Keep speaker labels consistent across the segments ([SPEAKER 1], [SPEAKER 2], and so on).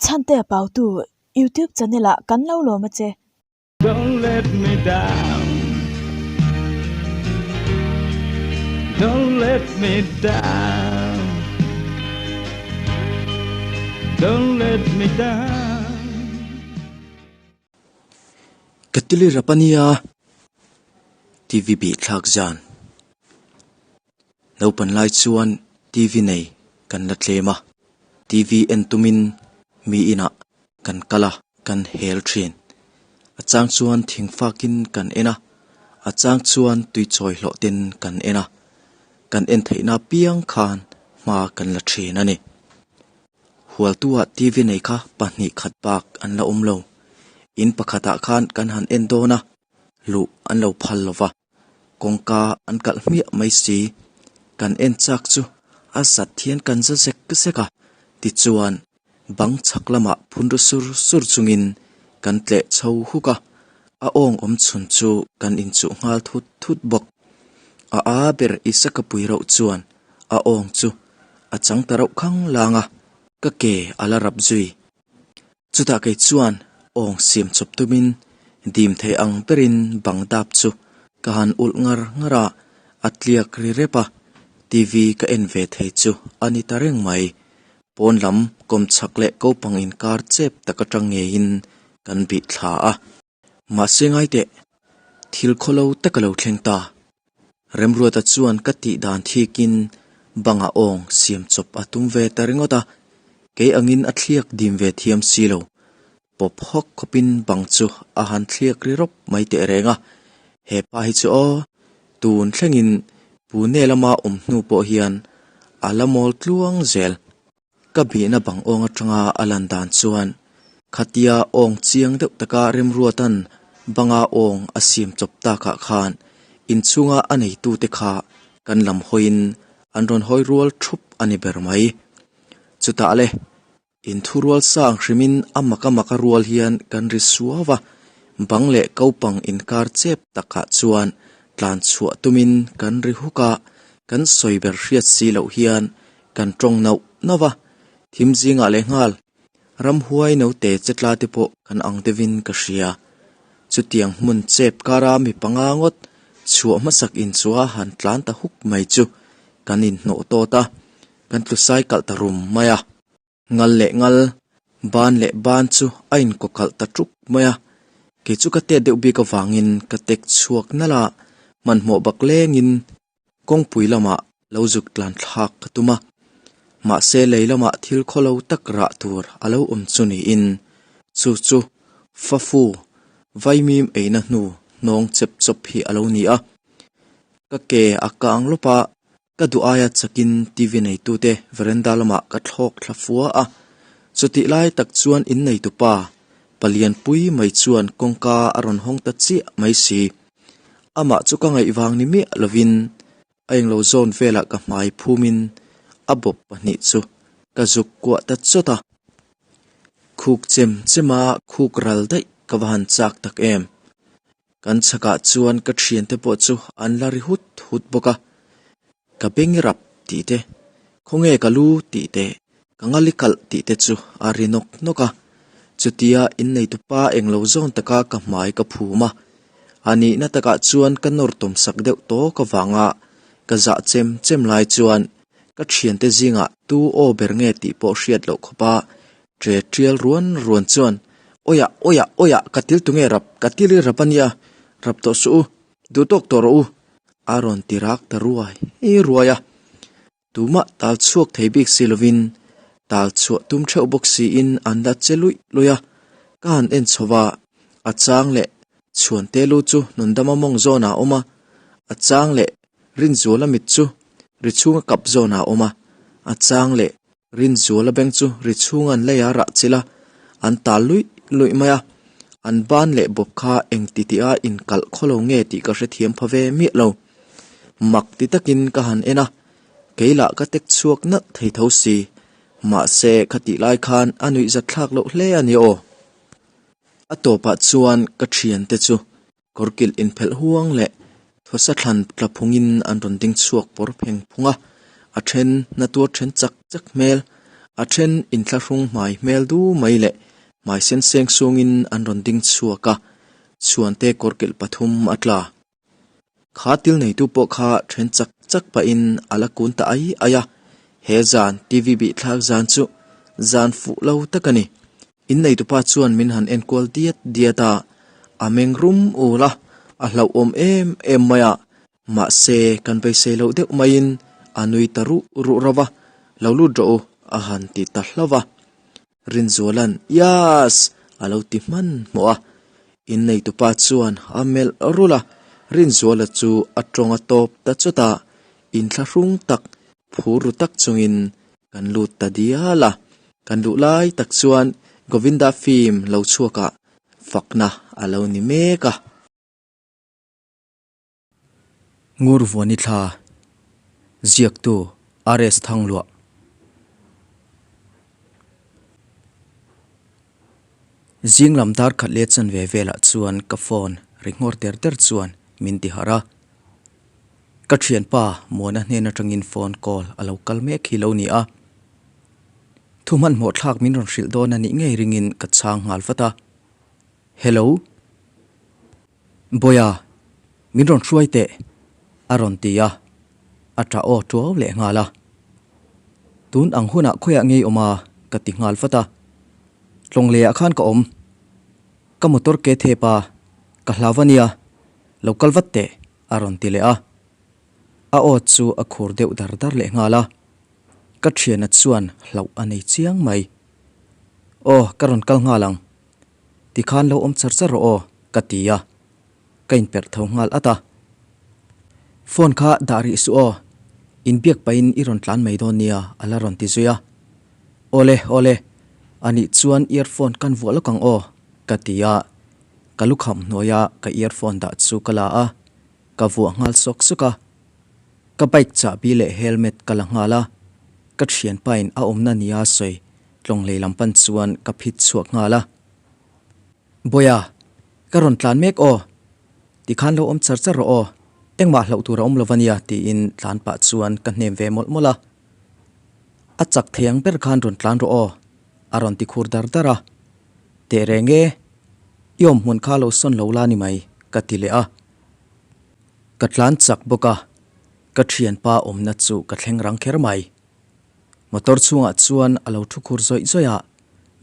[SPEAKER 1] Chhantea Pautu YouTube channel ah kan lo lawm a che.
[SPEAKER 2] Don't let me down Don't let me down Don't let me down.
[SPEAKER 3] Ka tili rap a nia TV bih thlak zan Naupan lai chuan TV nei kan la tlem a, TV en tumin mi inah kan kal a, kan hel thin. A chang chuan thing fakin kan en a, a chang chuan tui chawi hlawh ten kan en a, kan en theihna piang khan hma kan la thin a ni. Hualtuah TV nei kha pahnih khat bak an la awm lo. In pakhatah khan kan han en dawn a, luh an lo phal lo va. Kawngka an kalh hmiah mai si. Kan en chak chu a zat hian kan za zek zek a, tichuan bang chhak lamah phun ru sur sur chungin kan tleh chho huk a, a awng awm chhun chu kan inchuh nghal thut thut bawk. A a ber Isaka pui rauh chuan a awng chu a chang ta rauh khang lang a, ka ke a la rap zui. Chutah kei chuan awng siam chawp tumin dim thei ang berin bang dap chu ka han ulh ngar ngar a, a tliak ri rep a, TV ka en ve thei chu a ni ta reng mai. Pawn lam kawmchhak leh kopang inkar chep tak atang ngeiin kan bih thla a. Mahse ngai teh, thil khawlo tak a lo thleng ta. Remruata chuan ka tih dan thikin bangah awng siam chawp a tum ve ta ringawt a, kei angin a thliak dim ve thiam si lo. Pawp hawk khawpin bang chu a han thliak ri rawp mai teh reng a, he pa hi chu aw, tun thlengin Pune lama awm hnu pawh hian a la mawl tluang zel. Ka bihna bang awng atanga a lan dan chuan khatia awng chiang deuh taka Remruata'n banga awng a siam chawp takah khan inchhunga a neitute kha kan lam hawiin an rawn hawi rual thup a ni ber mai. Chutah le, inthurual sang hrimin a maka maka rual hian kan ri suau a, bang leh kopang inkar chep takah chuan tlan chhuah tumin kan ri huk a, kan sawi ber hriat si loh hian Kan tawng nauh nauh a, thim zingah leh nghal ramhuai naute che tla te pawh kan ang deuhin ka hria. Chutiang hmun chep kara mi panga ngawt chhuah hmasak inchua han tlan ta huk mai chu kan inhnawh tawt a, kan tlu sai kalh ta rum mai a. Ngal leh ngal, ban leh ban chu a inkaw kalh ta tuk mai a, kei chu ka tet deuh bik avangin ka tek chhuak nalh a, hmanhmawh bak lengin kawngpui lamah lo zuk tlan thlak ka tum a, mahse lei lamah thil khawlo tak rah tur a lo awm chu niin chu chu fafu vaimim eina hnu hnawng chep chawp hi a lo ni a, ka ke a kang lawp a. Ka duh aia chakin TV neitute veranda lamah ka thlawk thla fua a, chutih lai tak chuan inneitupa palianpui mai chuan kawngka a rawn hawng ta chiah mai si. Amah chu ka ngaih vang ni miah lovin a englo zawn velah ka hmai phumin a bawp pahnih chu ka zuk kuah ta chawt a. Khuk chem chema khuk ral daih ka va han chak tak em. Kan chhakah chuan ka thiante pawh chu an la ri hut hut bawk a, ka beng rap tih te, khawnge ka lu tih te, ka ngali kalh tih te chu a ri nawk nawk a. Chutia inneitupa englo zawn taka ka hmai ka phum a, a nihna takah chuan ka nawr tawm sak deuh tawk avanga ka zah chem chem lai chuan ka thiante zingah tu aw ber nge tih pawh hriat loh khawpa Ṭe ṭial ruan ruan chuan, Awiah, awiah, awiah, ka til tunge rap, ka til i rap a nia, rap tawh suh u, duh tawk tawh rawh u, a rawn ti rak ta ruai ruai a. Tumah tal chhuak thei bik si lovin, tal chhuah tum theuh bawk siin an la che luih luih a, ka han en chho va, a chang leh chhuante lu chu Nundama mawng zawnah a awm a, a chang leh Rinzuala mit chu ri chhunga kap zawnah a awm a, a chang leh Rinzuala beng chu ri chhunga an lei a rah chilh a, an tal luih luih mai a, an ban leh bawp kha eng ti tih a inkalh khaw lo nge tih ka hrethiam pha ve miah lo. Mak ti takin ka han en a, kei lah ka tek chhuak nalh thei tho si, mahse khatih lai khan a nuihzat thlak loh hle a ni aw. A tawpah chuan ka thiante chu Kawrkilh inphelh huang leh thawsa thlan tla phungin an rawn ding chhuak pawr pheng phung a, a then na tuar then chak chak hmel. A then inthlahrung hmai hmel du mai leh hmai sen seng sungin an rawn ding chhuak a, chhuante kawrkilh pathum a tla. Kha til neitu pawh kha then chak chak pahin a la kun ta ai ai a, he zan TV bih thlak zan chu zan fuh lo tak a ni. In neitupa chuan min han enkual diat diat a, a meng rum ul a, a hlauhawm em em mai a, mahse kan beisei loh deuh maiin a nui ta ruh ruh rauh a, lo lut rawh u a han ti ta hlauh a. Rinzuala'n Yass! a lo ti hmanhmawh a, in neitupa chuan a melh rulh a, Rinzuala chu a tawng a tawp ta chawt a, inthlahrung tak, phur ru tak chungin kan lut ta dial a, kan luh lai tak chuan Govinda film lo chhuakah fakna a lo ni mek a. Ngur Vuani thla ziaktu RS Thangluah. Zing lam dar khat leh chanve velah chuan ka phone ri nghawr der der chuan min ti harh a. Ka thianpa Muana hnen atangin phone call a lo kal mek hi lo ni a. Thu hmanhmawh thlak min rawn hrilh dawn a nih ngei ringin ka chhang nghal vat a. Hello. Bawiha, min rawn hruai teh, a rawn ti a, a tah aw tuau leh nghal a. Tun ang hunah khawiah ngei awm a? ka ti nghal vat a. Tlawng lehah khan ka awm. Ka motor ke thep a, ka hlau a nia, lo kal vat teh, a rawn ti leh a. A aw chu a khur deuh dar dar leh nghal a. Ka thiana chuan hlauh a nei chiang mai. Aw, ka rawn kal nghal ang. Tikhan lo awm char char rawh aw, ka ti a. Ka inperh tho nghal at a. Phone kha dah rih suh aw, inbiak pahin i rawn tlan mai dawn nia, a la rawn ti zui a. Awle, awle, anih chuan earphone kan vuah lawk ang aw, ka ti a. Ka lukham hnuaia ka earphone dah chu ka la a, ka vuah nghal sawk sawk a. Ka bike chahbi leh helmet ka la nghal a, ka thianpain a awmna nia sawi Tlawnglei lam pan chuan ka phit chhuak nghal a. Bawiha, ka rawn tlan mek aw. Tikhan lo awm char char rawh aw. Engmah hlauh tur a awm lo va nia tiin tlan pah chuan ka hnem ve mawlh mawlh a. A chak thei ang ber khan rawn tlan rawh aw, a rawn ti khur dar dar a. Teh reng e, i awm hmun kha lo sawn lo la ni mai, ka ti leh a. Ka tlan chak bawk a, ka thianpa awmna chu ka thleng rang kher mai. Motor chhungah chuan a lo thu khur zawih zawih a,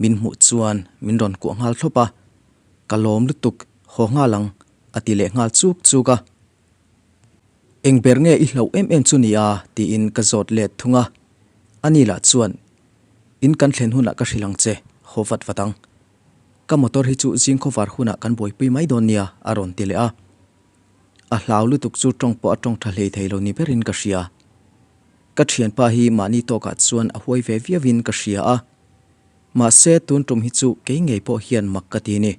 [SPEAKER 3] min hmuh chuan min rawn kuah nghal thlawp a, Ka lawm lutuk, haw nghal ang, a ti leh nghal chuk chuk a. Eng ber nge i hlauh em em chu ni a? tiin ka zawt let thung a. Ani lah chuan, In kan thlen hunah ka hrilh ang che, haw vat vat ang. Ka motor hi chu zing khawvar hunah kan buaipui mai dawn nia, a rawn ti leh a. A hlau lutuk chu tawng pawh a tawng tha hlei thei lo ni berin ka hria. Ka thianpa hi mahni tawkah chuan a huai ve viauin ka hria a, mahse tun tum hi chu kei ngei pawh hian mak ka ti ni.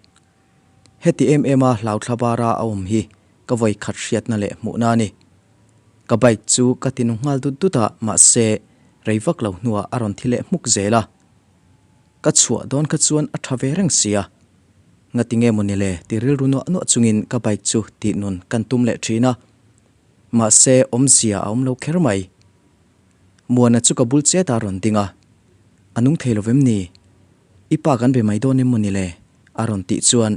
[SPEAKER 3] Heti em em a hlauthla bara a awm hi ka vawi khat hriatna leh hmuhna a ni. Ka bike chu ka ti nu nghal dut dut a, mahse rei vak lo hnuah a rawn thi leh hmuk zel a. Ka chhuah dawn kha chuan a tha ve reng sia. Ngati nge maw ni le ti rilru nuah nuah chungin ka bike chu tih nun kan tum leh thin a. Mahse, awmzia a awm lo kher mai. Muana chu ka bul chet a rawn ding a, A nung thei lo vem ni? I pa kan be mai dawn em maw ni le? a rawn tih chuan,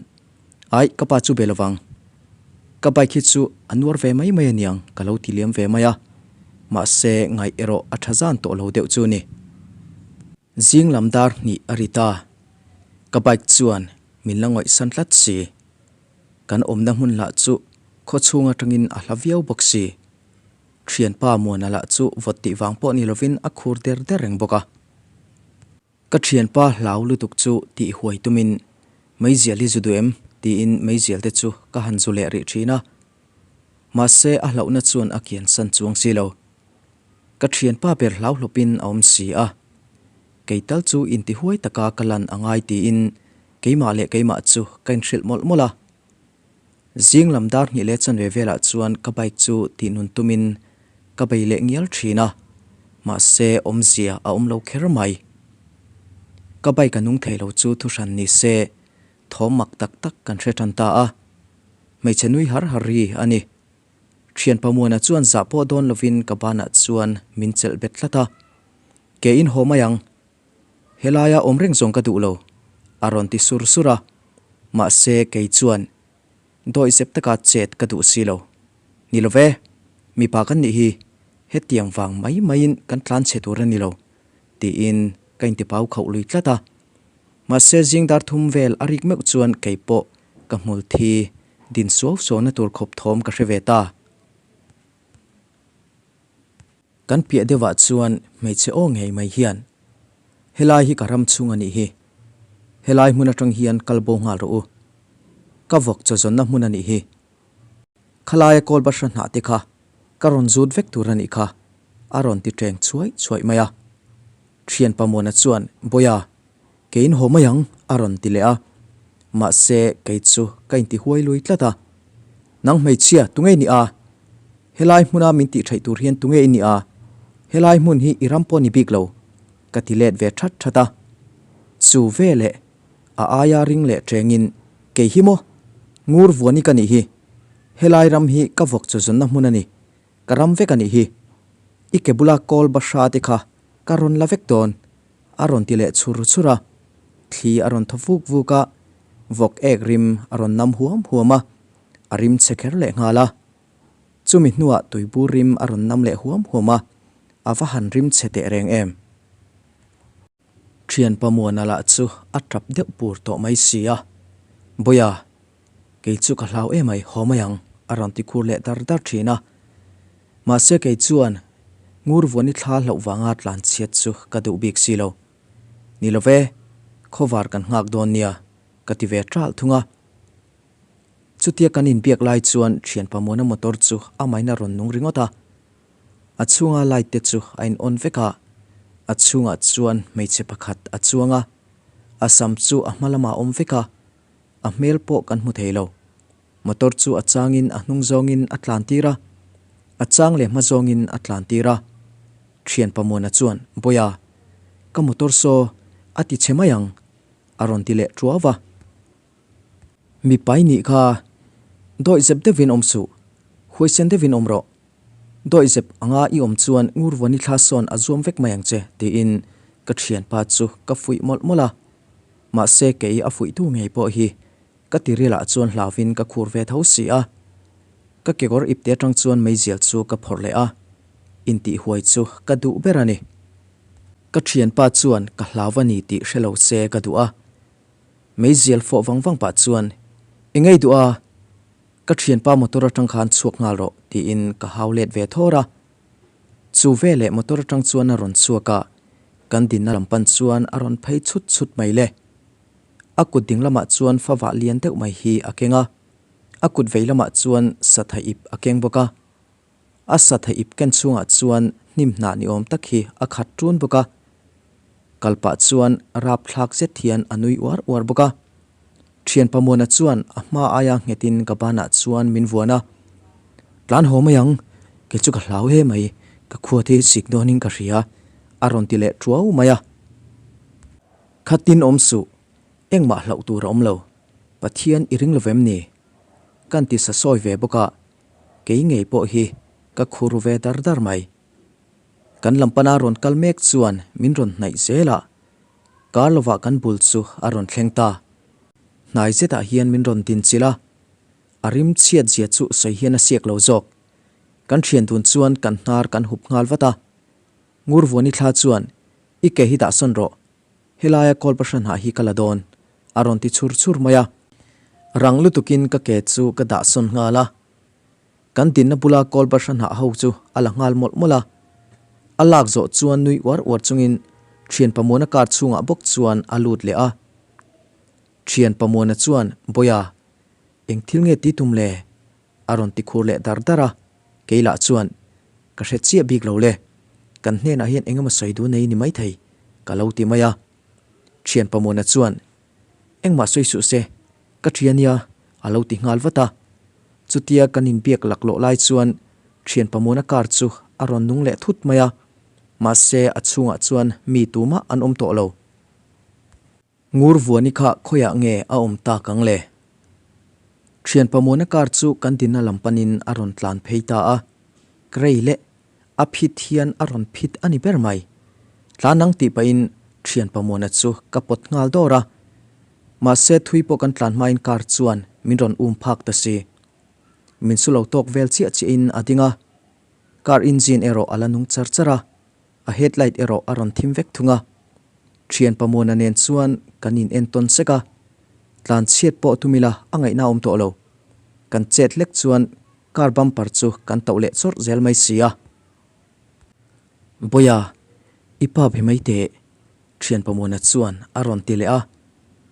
[SPEAKER 3] Aih, ka pa chu be lo vang. Ka bike hi chu a nuar ve mai mai aniang ka lo ti liam ve mai a. Mahse, ngaih erawh a tha zan tawh lo deuh chu ni. Zing lam dar hnih a ri ta. Ka bike chuan min la ngawihsan tlat si. Kan awmna hmun lah chu khaw chhung atangin a hla viau bawk si. Thianpa Muana lah chu vawt tih vang pawh ni lovin a khur der der reng bawk a. Ka thianpa hlau lutuk chu tih huai tumin meizial hi zu duh em? tiin meizial te chu ka han zu leh rih thin a. Mahse a hlauhna chuan a kiansan chuang si lo. Ka thianpa ber hlau hlawpin a awm si a. Kei tal chu intihuai taka ka lan a ngai tiin Keimah leh keimah chu ka inhrilh mawlh mawlh a. Zing lam dar hnih leh chanve velah chuan ka bike chu tihnun tumin ka bei leh ngial thin a, mahse awmzia a awm lo kher mai. Ka bike a nung thei lo chu thuhran ni se thawm mak tak tak kan hre tan ta a, hmeichhe nui har har ri a ni. Thianpa Muana chuan zah pawh dawn lovin ka banah chuan min chelh bet tlat a, Ke in haw mai ang. Helaia awm reng zawng ka duh lo, a rawn ti sur sur a. Mahse, kei chuan dawihzep taka chet ka duh si lo. Ni lo ve, mipa kan nih hi hetiang vang mai maiin kan tlan chhe tur a ni lo, tiin ka intipau khauh lui tlat a. Mahse, zing dar thum vel a rik meuh chuan kei pawh ka hmul thi din suau suauna tur khawp thawm ka hre ve ta. Kan piah deuhah chuan hmeichhe aw ngei mai hian, Helai hi ka ram chhung a nih hi. Helai hmun atang hian kal bo nghal rawh u. Ka vawk chaw zawnna hmun a nih hi. Khalaia kawl bahra hnah te kha ka rawn zut vek tur a nih kha, a rawn ti teng chhuai chhuai mai a. Thian Pamuana chuan, Bawia, keiin haw mai ang, a rawn ti leh a. Mahse, kei chu ka inti huai lui tlat a. Nang hmeichhia, tunge i nih a? Helai hmuna min tih theih tur hian tunge i nih a? Helai hmun hi i ram pawh ni bik lo, ka ti let ve that that a. Chu ve leh a aia ring leh tengin, Kei hi maw? Ngur vuani ka nih hi. Helai ram hi ka vawk chaw zawnna hmun a ni. Ka ram vek a nih hi. I ke bula kawl bahra te kha ka rawn la vek dawn, a rawn ti leh chhur chhur a. Thli a rawn thaw vuk vuk a, vawk ek rim a rawn nam huam huam a, a rim chhe kher leh nghal a. Chumi hnuah tuibur rim a rawn nam leh huam huam a, a va han rim chhe teh reng em. Thian Pamuana lah chu a tap deuh pur tawh mai si a, Bawia, kei chu ka hlau em ai, haw mai ang, a rawn ti khur leh dar dar thin a. Mahse kei chuan ngur vuani thla hlauh vanga tlan chhiat chu ka duh bik si lo. Ni lo ve, khawvar kan nghak dawn nia, ka ti ve ṭalh thung a. Chutia kan inbiak lai chuan thian Pamuana motor chu a main a rawn nung ringawt a. A chhunga light te chu a in on vek a, a chhungah chuan hmeichhe pakhat a chuang a, a sam chu a hma lamah a awm vek a, a hmel pawh kan hmu thei lo. Motor chu a changin a hnung zawngin a tlan tir a, a chang leh hma zawngin a tlan tir a. Thian Pamuana chuan, Bawia, ka motor saw a ti chhe mai ang, a rawn ti leh tuau va. Mipai nih kha dawihzep deuhin awm suh, huaisen deuhin awm rawh. Dawihzep anga i awm chuan Ngurvuani thla sawn a zuam vek mai ang che, tiin ka thianpa chu ka fuih mawlh mawlh a. Mahse kei a fuihtu ngei pawh hi ka tirilah chuan hlauvin ka khur ve tho si a. Ka kekawr ipte atang chuan meizial chu ka phawrh leh a, intihhuai chu ka duh ber a ni. Ka thianpa chuan ka hlau a ni tih hre lo se ka duh a. Meizial fawh vang vang pah chuan, I ngei duh a, ka thianpa motor atang khan chhuak nghal rawh, tiin ka hau let ve thawr a. Chu veleh motor atang chuan a rawn chhuak a, kan dinna lam pan chuan a rawn phei chhut chhut mai le. A kut ding lamah chuan favah lian deuh mai hi a keng a, a kut vei lamah chuan satha ip a keng bawk a. A satha ip ken chhungah chuan hnim hnah ni awm tak hi a khat ṭun bawk a. Kal pah chuan rap thlak zet hian a nui uar uar bawk a. Thian Pamuana chuan a hma aia nghetin ka banah chuan min vuan a. Tlan haw mai ang, kei chu ka hlau he mai, ka khua te hi sik dawnin ka hria, a rawn ti leh ṭuau mai a. Khatin awm suh, engmah hlauh tur a awm lo, Pathian i ring lo vem ni? Kan ti sa sawi ve bawk a. Kei ngei pawh hi ka khur ve dar dar mai. Kan lam pana rawn kal mek chuan min rawn hnaih zel a, kar lovah kan bul chu a rawn thleng ta. Hnai zetah hian min rawn din chilh a, a rim chhiat zia chu sawi hian a siak lo zawk. Kan thian dun chuan kan hnar kan hup nghal vat a. Ngurvuani thla chuan, I ke hi dah sawn rawh, Helaia kawl pahra hnah hi ka la dawn, a rawn ti chhur chhur mai a. Rang lutukin ka ke chu ka dah sawn nghal a. Kan dinna bula kawl pahra hnah ho chu a la nghal mawlh mawlh a. A lak zawh chuan nui uar uar chungin Thian Pamuana car chhungah bawk chuan a lut leh a. Thian Pamuana chuan, Bawia, eng thil nge ti tum le? A rawn ti khur leh dar dar a, kei lah chuan, Ka hre chiah bik lo le, kan hnenah hian eng emaw sawi dun nei ni maithei, ka lo ti mai a. Thian Pamuana chuan, Engmah sawi suh se, ka thian nia, a lo ti nghal vat a. Chutia kan inbiak laklawh lai chuan Thian Pamuana car chu a rawn nung leh thut mai a, mahse a chhungah chuan mi tumah an awm tawh lo. Ngur Vuani kha khawiah nge a awm tak ang le? Thian Pamuana car chu kan dinna lam panin a rawn tlan phei ta a, Grey leh a phit hian a rawn phit a ni ber mai. Tlan ang tih pahin Thianpa Muana chu ka pawt nghal dawr a. Mahse thui pawh kan tlan hmain car chuan min rawn um phak ta si. Min su lo tawk vel chiah chiahin a ding a. Car engine erawh a la nung char char a, a headlight erawh a rawn thim vek thung a. Thianpa Muana nen chuan kan in entawn sek a, tlan chhiat pawh tum ila a ngaihna awm tawh lo. Kan chet hlek chuan car bumper chu kan tauh leh chawrh zel mai si a. Bawiha, i pa be mai teh, Thianpa Muana chuan a rawn ti leh a.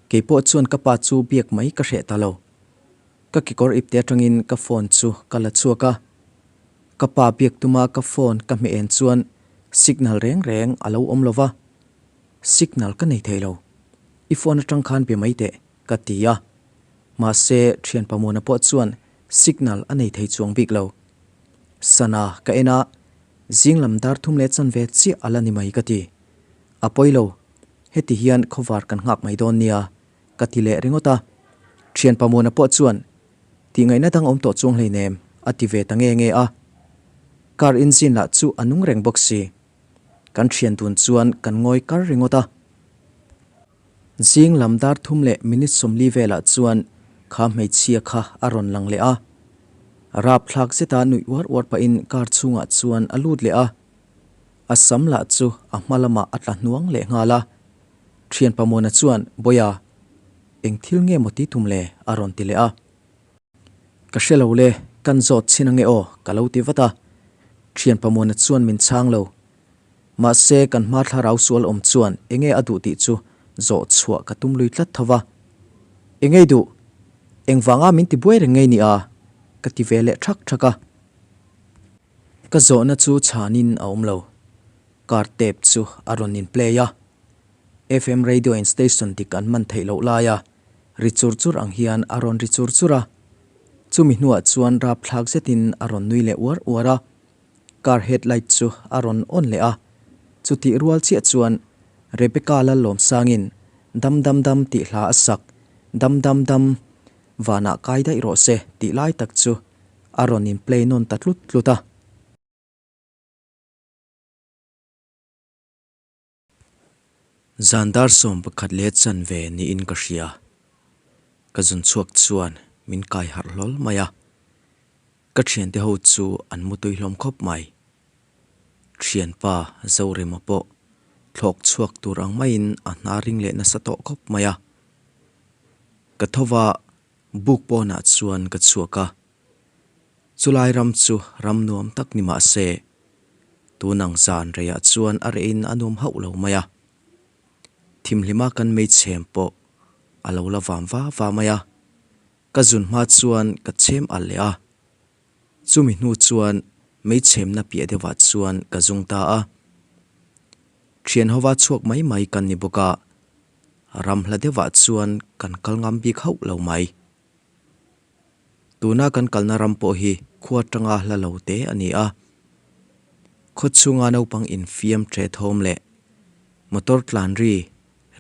[SPEAKER 3] Keipawh chuan ka pa chu biak mai ka hreh ta lo. Ka kekawr ipte atangin ka phone chu ka la chhuak a. Ka pa biak tuma ka phone ka hmeh en chuan signal reng reng a lo awm lo va. Signal ka nei thei lo. I phone atang khan be mai teh, ka ti a. Mahse, thianpa Muana pawh chuan signal a nei thei chuang bik lo. Sana ka en a, zing lam dar thum leh chanve chiah a la ni mai ka ti. A pawi lo, heti hian khawvar kan nghak mai dawn nia, ka ti leh ringawt a. Thianpa Muana pawh chuan Tihngaihna dang awm tawh chuang hleinem, a ti ve ta nge nge a. Car engine lah chu a nung reng bawk si. Kan thian dun chuan kan ngawi kar ringawt a. Zing lam dar thum leh minute 40 velah chuan kha hmeichhia kha a rawn lang leh a. Rapthlak zeta nuih uar uar pahin car chhungah chuan a lut leh a. A sam lah chu a hma lamah a tla hnuang leh nghal a. Thianpa Muana chuan, Bawiha, eng thil nge maw ti tum le? a rawn ti leh a. Ka hre lo le, kan zawt chhin ange aw, ka lo ti vat a. Thianpa Muana chuan min chhang lo. Mahse, kan hma thlarau sual awm chuan enge a duh tih chu zawh chhuah ka tum lui tlat tho va. Engei duh? Engvanga min ti buai reng ngei ni a? ka ti ve leh thak thak a. Ka zawhna chu chhanin a awm lo. Car tape chu a rawn in play a. FM radio in station dik an man theih loh laia ri chur chur ang hian a rawn ri chur chur a. Chumi hnuah chuan rapthlak zetin a rawn nui leh uar uar a. Car headlight chu a rawn on leh a. Chutih rual chiah chuan Rebecca Lallawmsangin Dam dam dam tih hla a sak, Dam dam dam, vanah kai daih rawh se tih lai tak chu a rawn in play nawn ta tlut tlut a. Zan dar 11 leh chanve niin ka hria. Ka zun chhuak chuan min kai harh hlawl mai a. Ka thiante ho chu an mutui hlawm khawp mai. Thianpa Zorema pawh thlawk chhuak tur ang maiin a hna ring leh nasa tawh khawp mai a. Ka tho va, buk pawnah chuan ka chhuak a. Chulai ram chu ram nuam tak ni mah se, tun ang zan reiah chuan a rehin a nuam hauh lo mai a. Thimhlima kan meichhem pawh a lo la vam va va mai a, ka zun hma chuan ka chhem alh leh a. Chumi hnu chuan meichhemna piah deuhah chuan ka zung ta a. Thian hova chhuak mai mai kan ni bawk a, ram hla deuhah chuan kan kal ngam bik hauh lo mai. Tuna kan kalna ram pawh hi khua atanga hla lo te a ni a. Khaw chhunga naupang infiam ṭe thawm leh motor tlan ri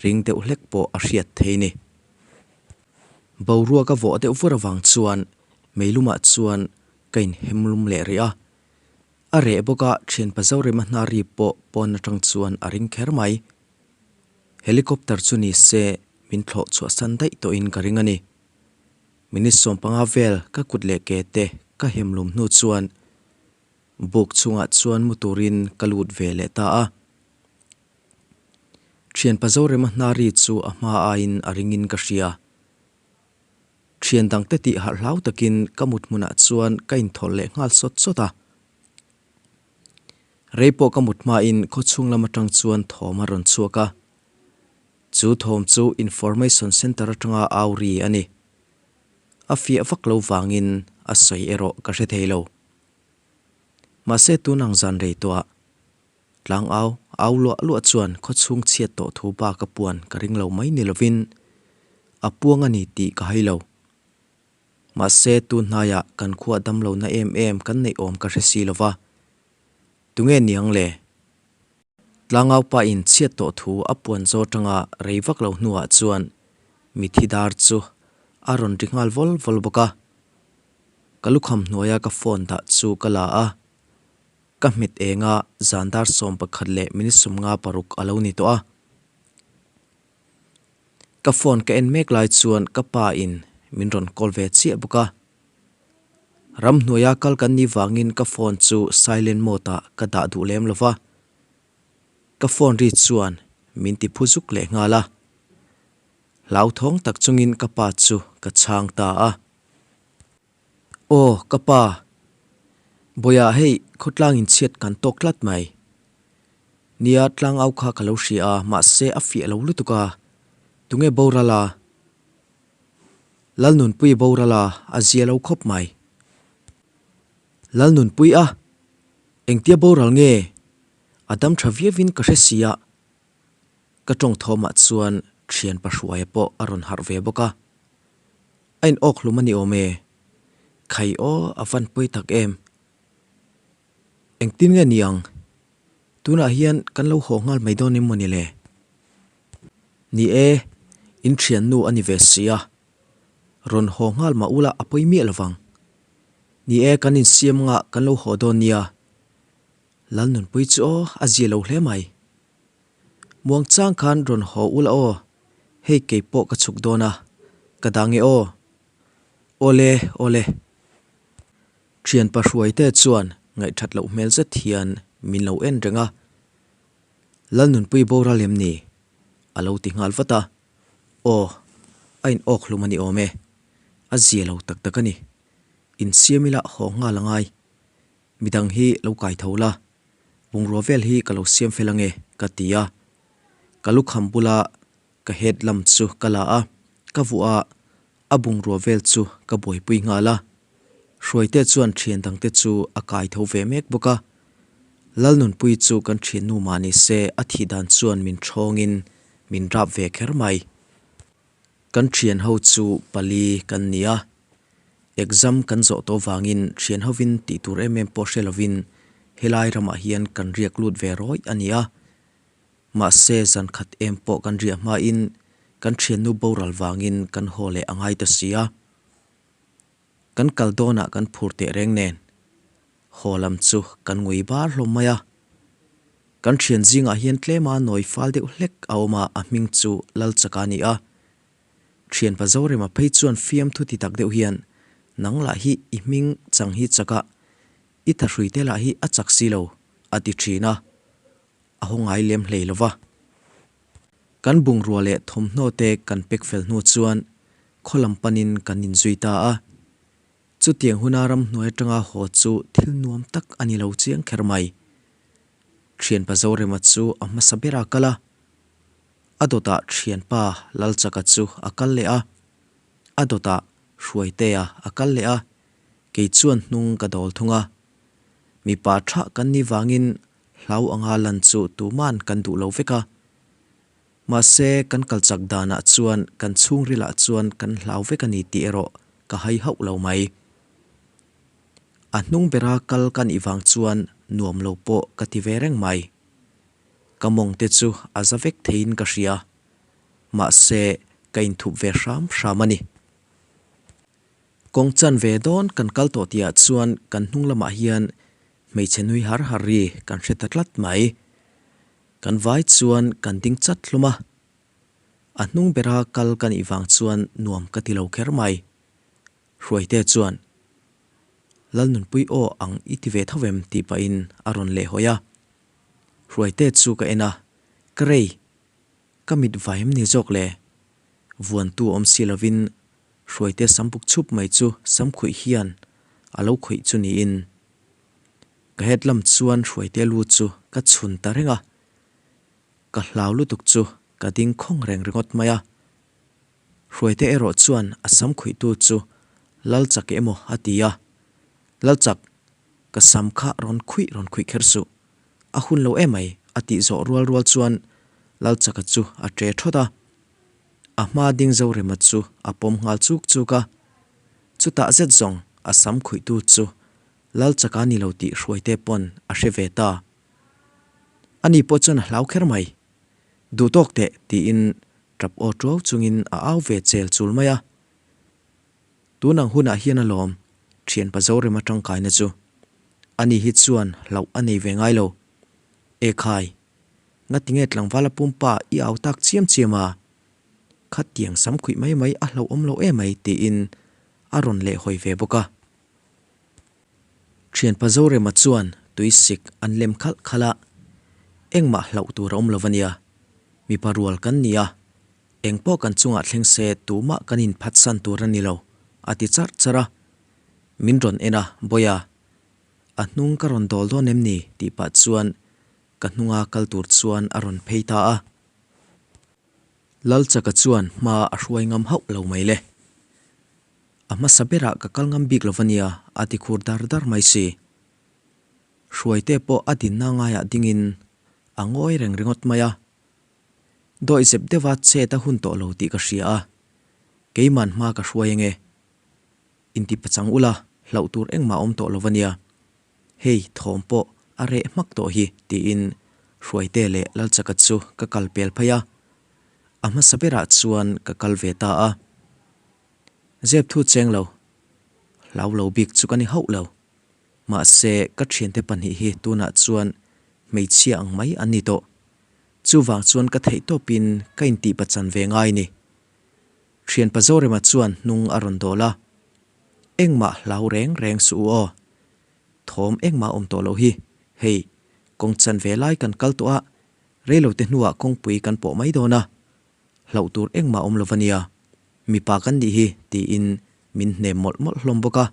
[SPEAKER 3] ring deuh hlek pawh a hriat thei ni. Boruak a vawh deuh vur avang chuan meilumah chuan ka inhem lum leh rih a. A reh bawk a, thianpa Zorema hna ri pawh pawn atang chuan a ring kher mai. Helicopter chu ni se min thlawh chhuahsan daih tawhin ka ring a ni. Minute 15 vel ka kut leh ke te ka hem lum hnu chuan buk chhungah chuan mu turin ka lut ve leh ta a. Thianpa Zorema hna ri chu a hma aiin a ringin ka hria. Thian dangte tih harh hlau takin ka mut hmunah chuan ka inthawlh leh nghal sawt sawt a. Rei pawh ka mut hmain khawchhung lam atang chuan thawm a rawn chhuak a. Chu thawm chu Information Centre atanga au ri a ni. A fiah vak lo vangin a sawi erawh ka hre thei lo. Mahse tun ang zan rei tawhah tlang au au luah luah chuan khawchhung chhiat tawh thu bak a puan ka ring lo mai ni lovin a puang a ni tih ka hai lo. Mahse tun hnaiah kan khuah dam lohna em em kan neih awm ka hre si lo va. Tunge niang le? Tlangau pa in chhiat tawh thu a puan zaw tanga rei vak lo hnuah chuan mithi dar chu a rawn ri nghal vawl vawl bawk a. Ka lukham hnuaia ka phone dah chu ka la a, ka hmet eng a zan dar 11 leh minute 56 a lo ni tawh a. Ka phone ka en mek lai chuan ka pa in min rawn call ve chiah bawk a. Ramhnuaia kal kan nih vangin ka phone chu silent mode ah ka dah duh lem lo va. Ka phone ri chuan min ti phu zuk leh nghal a. Hlauthawng tak chungin ka pa chu ka chhang ta a. Aw ka pa, Bawiah hei khawtlang inchhiat kan tawk tlat mai. Nia tlangau kha ka lo hria a, mahse a fiah lo lutuk a, tunge boral a? Lalnunpui boral a, a zia lo khawp mai. Lalnunpui a, engtia boral nge? A dam tha viauin ka hre si a. Ka tawng thawmah chuan thian pahruaia pawh a rawn harh ve bawk a. A in awk hlum a ni awm e. Khai aw a van pawi tak em. Engtin nge ni ang? Tunah hian kan lo haw nghal mai dawn em maw ni le? Ni e, in thiannu a ni ve si a. Rawn haw nghal mah ula a pawi miah lovang. Ni e, kan insiam ngah kan lo haw dawn nia. Lalnunpui chu aw a zia lo hle mai. Muangchang khan rawn haw ula aw, hei kei pawh ka chhuk dawn a, ka dang e aw. Awle, awle. Thianpa Hruaite chuan ngaihthat loh hmel zet hian min lo en reng a. Lalnunpui boral em ni? A lo ti nghal vat a. Aw, a in awk hlum a ni awm e. A zia lo tak tak a ni. Insiam ila haw nghal a ngai. Midang hi lo kai tho la, bungrua vel hi ka lo siam fel ange ka ti a. Ka lukham bula ka head lamp chu ka la a, ka vuah a, a bungrua vel chu ka buaipui nghal a. Hruaite chuan thian dangte chu a kai tho ve mek bawk a. Lalnunpui chu kan thiannu mah ni se a thih dan chuan min thawngin min rap ve kher mai. Kan thian ho chu pali kan ni a, exam kan zawh tawh vangin thian hovin tih tur em em pawh hre lovin helai ramah hian kan riak lut ve rawih a ni a. Mahse zan khat em pawh kan riah hmain kan thiannu boral vangin kan haw leh a ngai ta si a. Kan kal dawnah kan phur teh reng nen haw lam chu kan ngui bar hlawm mai a. Kan thian zingah hian tlema nawi fal deuh hlek a awm a, a hming chu Lalchaka a ni a. Thianpa Zorema phei chuan fiamthu ti tak deuh hian, Nang lah hi i hming chang hi chak a, i thahrui te lah hi a chak si lo, a ti thin a. A haw ngai lem hlei lo va. Kan bungrua leh thawmhnaw te kan pek fel hnu chuan khaw lam panin kan inzui ta a. Chutiang huna ramhnuai atanga haw chu thil nuam tak a ni lo chiang kher mai. Thianpa Zorema chu a hmasa bera kal a, a dawtah thianpa Lalchaka chu a kal leh a, a dawtah Hruaitea a kal leh a, kei chuan hnung ka dawl thung a. Mipa tha kan nih vangin hlau anga lan chu tuman kan duh lo vek a. Mahse, kan kal chak danah chuan kan chhungrilah chuan kan hlau vek a ni tih erawh ka hai hauh lo mai. A hnung bera kal ka nih vang chuan nuam lo pawh ka ti ve reng mai. Ka mawng te chu a za vek theiin ka hria. Mahse, ka inthup ve hram hram a ni. Kawng chan ve dawn kan kal tawh tihah chuan kan hnung lamah hian hmeichhe nui har har ri kan hre ta tlat mai. Kan vai chuan kan ding chat hlawm a. A hnung bera kal ka nih vang chuan nuam ka ti lo kher mai. Hruaite chuan, Lalnunpui aw ang i ti ve tho em? tih pahin a rawn lehhawi a. Hruaite chu ka en a, Ka rei, ka mit vai em ni zawk le? Vuantu awm si lovin Hruaite sam buk chhup mai chu sam khuih hian a lo khawih chu niin. Ka het lam chuan Hruaite lu chu ka chhun ta reng a, ka hlau lutuk chu ka ding khawng reng ringawt mai a. Hruaite erawh chuan a sam khuihtu chu Lalchak emaw a ti a, Lalchak, ka sam kha rawn khuih rawn khuih kher suh, a hun lo emai a tih zawh rual rual chuan Lalchaka chu a ṭe ṭhawt a. A hma ding Zorema chu a pawm nghal chuk chuk a, chutah zet zawng a sam khuihtu chu Lalchaka ni lo tih Hruaite pawn a hre ve ta. Ani pawh chuan a hlau kher mai. Duh tawk teh tiin tap aw tuau chungin a au ve chel chul mai a. Tun ang hunah hian alawm thianpa Zorema tangkaina chu. Ani hi chuan hlauh a nei ve ngai lo. Ekhai! Ngatinge tlangvala pumpa i au tak chiam chiam a? Khatiang samkhuih mai mai a hlauhawm lo emai tiin a rawn lehhawi ve bawk a. Thianpa Zorema chuan tuisik an lem khalh khalh a, Engmah hlauh tur a awm lo ania, mipa rual kan ni a, engpawh kan chungah thleng se tumah kan inphatsan tur a ni lo, a ti charh charh a. Min rawn en a, Bawia, a hnung ka rawn dawl dawn em ni? tih pah chuan ka hnunga kal tur chuan a rawn phei ta a. Lalchaka chuan hma a hruai ngam hauh lo mai le. A hmasa berah ka kal ngam bik lo va nia, a ti khur dar dar mai si. Hruaite pawh a dinna ngaiah dingin a ngawi reng ringawt mai a. Dawihzep deuha chet a hun tawh lo tih ka hria a, keiman hma ka hruai ange. Inti pachang ula, hlauh tur engmah a awm tawh lo va nia. Hei, thawm pawh a reh hmak tawh hi, tiin Hruaite leh Lalchaka chu ka kal pel phei a. A hmasa berah chuan ka kal ve ta a. Zep thu cheng lo, hlau lo bik chu ka ni hauh lo. Mahse, ka thiante pahnih hi tunah chuan hmeichhia ang mai an ni tawh. Chuvang chuan ka theih tawpin ka intihpachan ve ngai ni. Thianpa Zorema chuan hnung a rawn dawl a, Engmah hlau reng reng suh u aw. Thawm engmah awm tawh loh hi. Hei, kawng chan ve lai kan kal tawh a, reilote hnuah kawngpui kan pawh mai dawn a. Hlauh tur engmah awm lo va nia, mipa kan nih hi tiin min hnem mawlh mawlh hlawm bawk a.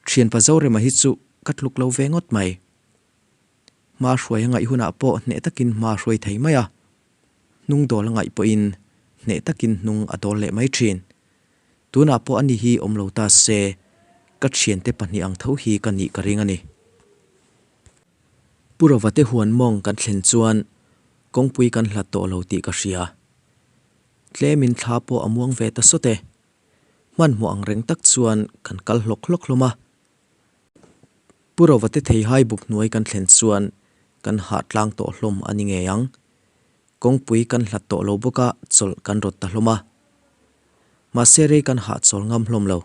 [SPEAKER 3] Thianpa Zorema hi chu ka tluk lo ve ngawt mai. Hma hruai a ngaih hunah pawh hneh takin hma hruai thei mai a, hnung dawl a ngaih pawhin hneh takin hnung a dawl leh mai thin. Tunah pawh ani hi awm lo ta se, ka thiante pahnih ang tho hi ka nih ka ring a ni. Pu Rovate huan mawng kan thlen chuan kawngpui kan hlat tawh lo tih ka hria. Tlemin thla pawh a muang ve ta sawt e. Hmanhmawh ang reng tak chuan kan kal hlawk hlawk hlawm a. Pu Rovate theihai buk hnuai kan thlen chuan kan hah tlang tawh hlawm a ni ngei ang. Kawngpui kan hlat tawh lo bawk a chawlh kan rawt ta hlawm a. Mahse rei kan hahchawl ngam hlawm lo.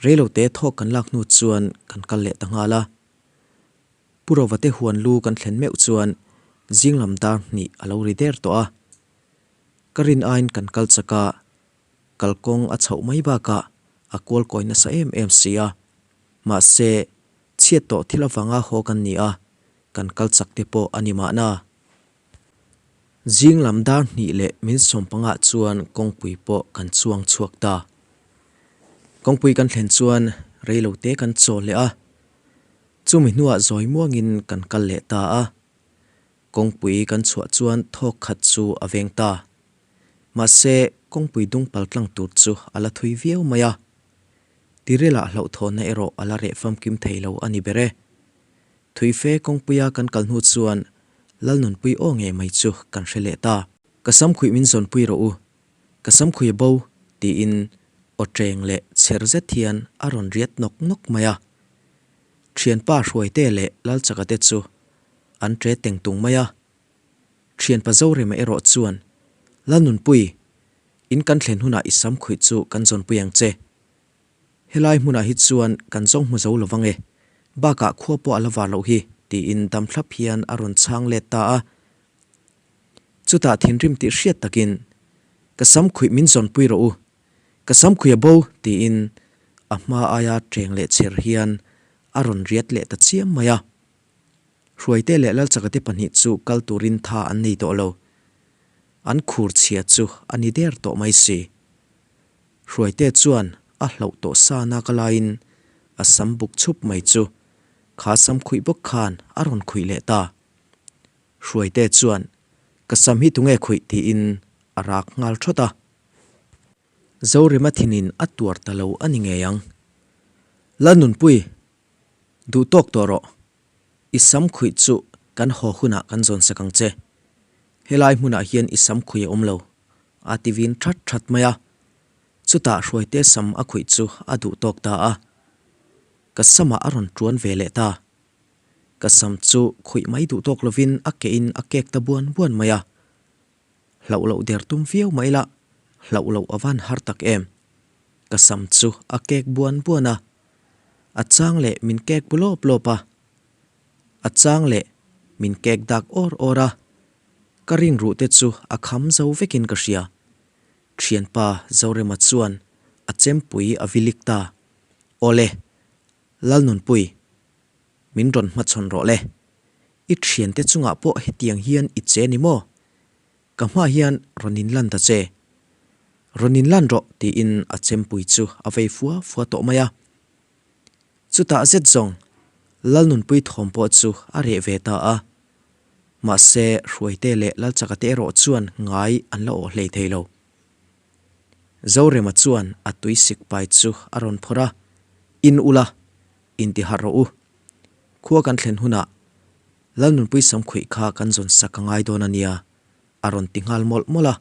[SPEAKER 3] Reilote thawk kan lak hnu chuan kan kal leh ta nghal a. Pu Rovate huan lu kan thlen meuh chuan zing lam dar hnih a lo ri der tawh a. Ka rin aiin kan kal chak a, kalkawng a chhoh mai bakah a kual kawi nasa em em si a. Mahse, chhiat tawh thil avanga haw kan ni a, kan kal chak te pawh a ni mahna. Zing lam dar hnih leh min sawmpangah chuan kawngpui pawh kan chuang chhuak ta. Kawngpui kan thlen chuan reilote kan chaw leh a, chumi hnuah zawi muangin kan kal leh ta a. Kawngpui kan chhuah chuan thawk khat chu a veng ta. Mahse, kawngpui dung pal tlang tur chu a la thui viau mai a. Tirilah hlauhthawnna erawh a la reh famkim thei lo a ni ber e. Thuife kawngpuia kan kal hnu chuan Lalnunpui aw ngei mai chu kan hre leh ta. Ka samkhuih min zawnpui rawh u, ka samkhuih a bo, tiin aw ṭeng leh chher zet hian a rawn riat nawk nawk mai a. Ṭhianpa Hruaite leh Lalchaka te chu an ṭe teng tung mai a. Ṭhianpa Zorema erawh chuan, Lalnunpui, in kan thlen hunah i samkhuih chu kan zawnpui ang che. Helai hmunah hi chuan kan zawng hmu zo lo vang e, bakah khua pawh a la var loh hi, tiin dam thlap hian a rawn chhang let ta a. Chutah thinrim tih hriat takin, Ka sam khuih min zawnpui rawh u, ka sam khuih a bo, tiin a hma aia ṭeng leh chher hian a rawn riat leh ta chiam mai a. Hruaite leh Lalchakate pahnih chu kal turin tha an nei tawh lo. An khur chhia chu a ni der tawh mai si. Hruaite chuan a hlauh tawh sa nak a laiin a sam buk chhup mai chu kha sam khuih bawk khan a rawn khuih leh ta. Hruaite chuan, Ka sam hi tunge khuih? tiin a rak nghal thawt a. Zorema thinin a tuar ta lo a ni ngei ang. Lalnunpui, duh tawk tawh rawh. I sam khuih chu kan haw hunah kan zawn sak ang che. Helai hmunah hian i sam khuih a awm lo, a ti vin that that mai a. Chutah Hruaite sam a khuih chu a duh tawk ta a. Ka samah a rawn tuan ve leh ta. Ka sam chu khuih mai duh tawk lovin a ke in a kek ta buan buan mai a. Hlauh loh der tum viau mai la, hlauh loh a van har tak em. Ka sam chu a kek buan buan a. A chang leh min kek bu lawp lawp a. A chang leh min kek dak awr awr a. Ka rin ruh te chu a kham zo vekin ka hria. Thianpa Zorema chuan a chempui a vilik ta. Awle, Lalnunpui, min rawn hmachhawn rawh le. I thiante chungah pawh hetiang hian i che ni maw? Ka hmaah hian rawn inlan ta che. Rawn inlan rawh tiin a chempui chu a vei fua fua tawh mai a. Chutah zet zawng Lalnunpui thawm pawh chu a reh ve ta a. Mahse Hruaite leh Lalchaka te erawh chuan ngai an la awh hlei thei lo. Zorema chuan a tui sik pai chu a rawn phawrh a, In ula, intiharh rawh u. Khua kan thlen hunah Lalnunpui samkhuih kha kan zawn sak a ngai dawn a nia, a rawn ti nghal mawlh mawlh a.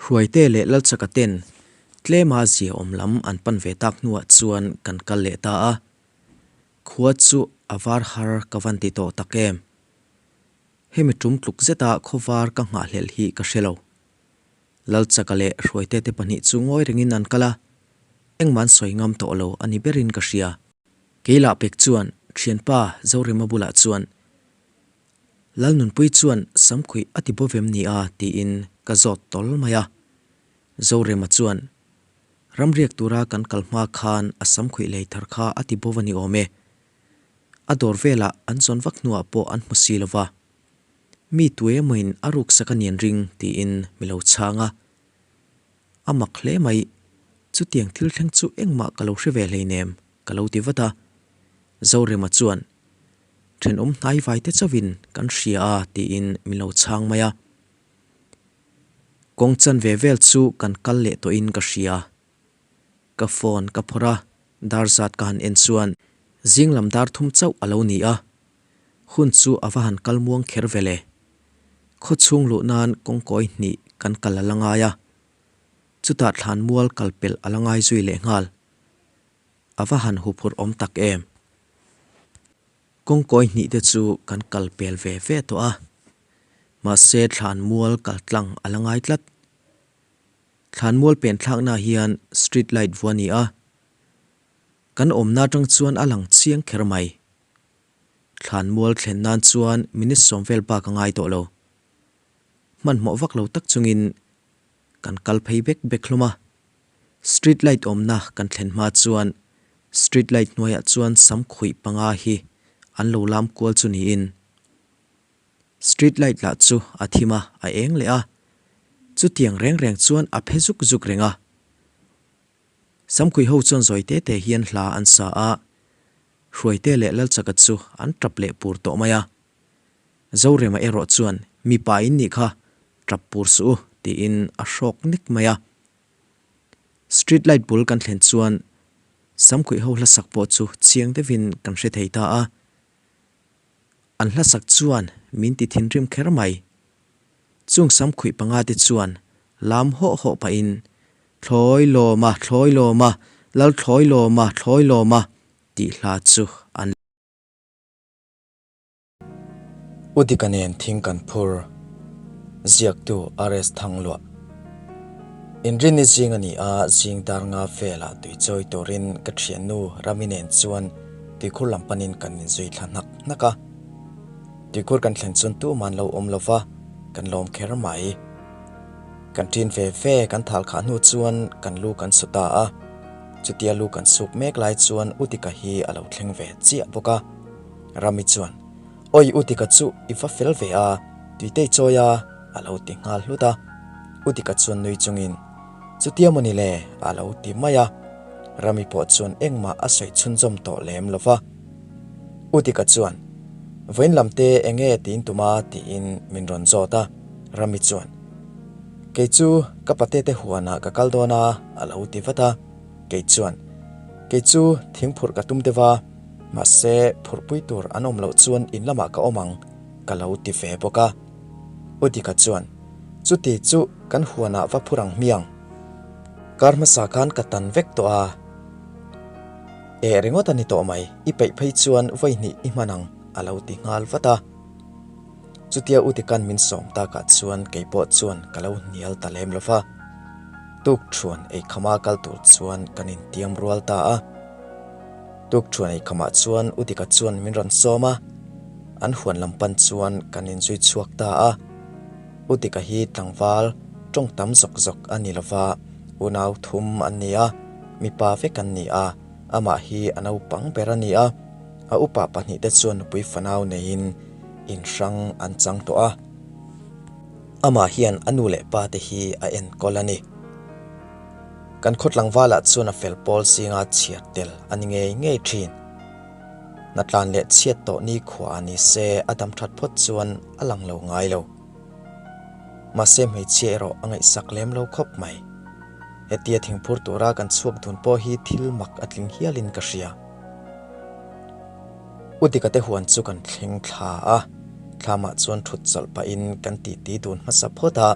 [SPEAKER 3] Hruaite leh Lalchaka ten tlema zia awm lam an pan ve tak hnuah chuan kan kal leh ta a. Khua chu a var har ka van ti tawh tak em. Hemi tum tluk zeta khawvar ka nghahhlelh hi ka hre lo. Lalchaka leh Hruaite te pahnih chu ngawi rengin an kal a, engmah an sawi ngam tawh lo a ni berin ka hria. Keilah pek chuan thianpa Zorema bulah chuan Lalnunpui chuan samkhuih a ti bo vem ni a tiin ka zawt tawl mai a. Zorema chuan ramriak tura kan kal hma khan a samkhuih lei thar kha a ti bo va ni awm e. A dawr velah an zawn vak hnuah pawh an hmu si lo va. Mi tuemawiin a ruksak a nian ring tiin mi lo chhang a. A mak hle mai, chutiang thil thleng chu engmah ka lo hre ve hleinem ka lo ti vat a. Zorema chuan Thenawm hnaivai te chauhin kan hria a tiin min lo chhang mai a. Kawng chanve vel chu kan kal leh tawhin ka hria. Ka phone ka phawrh a, dar zat ka han en chuan zing lam dar thum chauh a lo ni a. Hun chu a va han kal muang kher ve le. Khaw chhung luh nan kawngkawi hnih kan kal a la ngai a. Chutah thlan mual kal pelh a la ngai zui leh nghal. A va han huphurh awm tak em? Kawngkawi hnih te chu kan kal pel ve ve tawh a, mahse thlan mual kal tlang a la ngai tlat. Thlan mual pen thlakna hian street light vua ni a, kan awmna atang chuan a lang chiang kher mai. Thlan mual thlen nan chuan minute 10 vel bak a ngai tawh lo. Hmanhmawh vak lo tak chungin kan kal phei bek bek hlawm a. Street light awmna kan thlen hma chuan street light hnuaiah chuan sam khuih panga hi an lo lam kual chu niin street light lah chu a thim a, a eng leh a, chutiang reng reng chuan a phe zuk zuk reng a. Samkhuih ho chuan zawi te te hian hla an sa a, Hruaite leh Lalchaka chu an tap leh pur tawh mai a. Zorema erawh chuan mipa in nih kha tap pur suh u tiin a hrawk nek mai a. Street light bul kan thlen chuan Samkhuih ho hlasak pawh chu chiang deuhin kan hre thei ta a. An hlasak chuan min ti thinrim kher mai. Chung Samkhuih panga te chuan lam hawh hawh pahin Thlawi lawma, thlawi lawma, lal thlawi lawma, thlawi lawma tih hla chu an. U Dika nen thing kan phur, ziaktu RS Thangluah. Inrinni zing a ni a, zing dar nga velah tui chawi turin ka thiannu Rami nen chuan tuikhur lam panin kan inzui thla hnak hnak a. Tuikhur kan thlen chuan tuman lo awm lova, kan lawm kher mai. Kan ṭin ve ve kan thal khah hnu chuan kan lu kan su ta a, chutia lu kan suk mek lai chuan U Dika hi a lo thleng ve chiah bawk a. Rami chuan, Awi U Dika chu i va fel ve a, tuitei chawi a, a lo ti nghal hlut a. U Dika chuan nui chungin, Chutia maw ni le? a lo ti mai a. Rami pawh chuan engmah a sawi chhunzawm tawh lem lo va. U Dika chuan, Vawiin lam te eng nge tiin tum a? tiin min rawn zawt a. Rami chuan, Kei chu ka pate te huanah ka kal dawn a, a lo ti vat a. Kei chuan, Kei chu thingphurh ka tum deuh a. Mahse, phurhpui tur an awm loh chuan in lamah ka awm ang, ka lo ti ve bawk a. U Dika chuan, Chuti chu kan huanah va phur ang hmiang. Kar hmasa khan ka tan vek tawh a. Eh ringawt a ni tawh mai, i peih phei chuan vawi hnih i hman ang, a lo ti nghal vat a. Chutia U Dika'n min sawm takah chuan kei pawh chuan ka lo hnial ta lem lo va. Tukṭhuan eikhama kal tur chuan kan intiam rual ta a. Tukṭhuan eikhamah chuan U Dika chuan min rawn sawm a. An huan lam pan chuan kan inzui chhuak ta a. U Dika hi tlangval tawng tam zawk zawk a ni lova, unau thum an ni a, mipa vek an ni a, amah hi a naupang ber a ni a. A upa pahnihte chuan nupui fanau neiin in hrang an chang tawh a. Amah hian a nu leh pa te hi a enkawl a ni. Kan khaw tlangvalah chuan a fel pawl zinga chhiar tel a ni ngei ngei thin. Hnatlan leh chhiat tawh ni khuaah ni se a dam that phawt chuan a lang lo ngai lo. Mahse hmeichhia erawh a ngaihsak lem lo khawp mai. Hetia thingphur tura kan chhuak dun pawh hi thil mak a tling hialin ka hria. U Dika te huan chu kan thleng thla a, thlamah chuan thut chawlh pahin kan titi dun hmasa phawt a.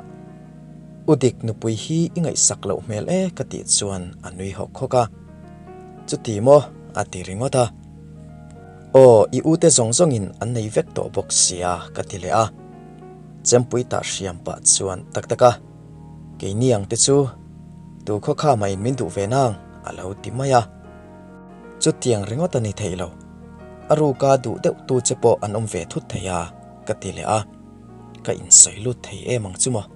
[SPEAKER 3] U Dik nupui hi i ngaihsak loh hmel e ka tih chuan a nui hawk hawk a. Chuti maw? a ti ringawt a. Aw, i u te zawng zawngin an nei vek tawh bawk sia ka ti leh a. Chempui tah hriam pah chuan tak tak a, Keini ang te chu tu khaw kha mahin min duh ve nang a lo ti mai a. Chutiang ringawt a ni thei lo. A ruka duh deuh tu che pawh an awm ve thut thei a, ka ti leh a. Ka insawi lut thei em ang chu maw?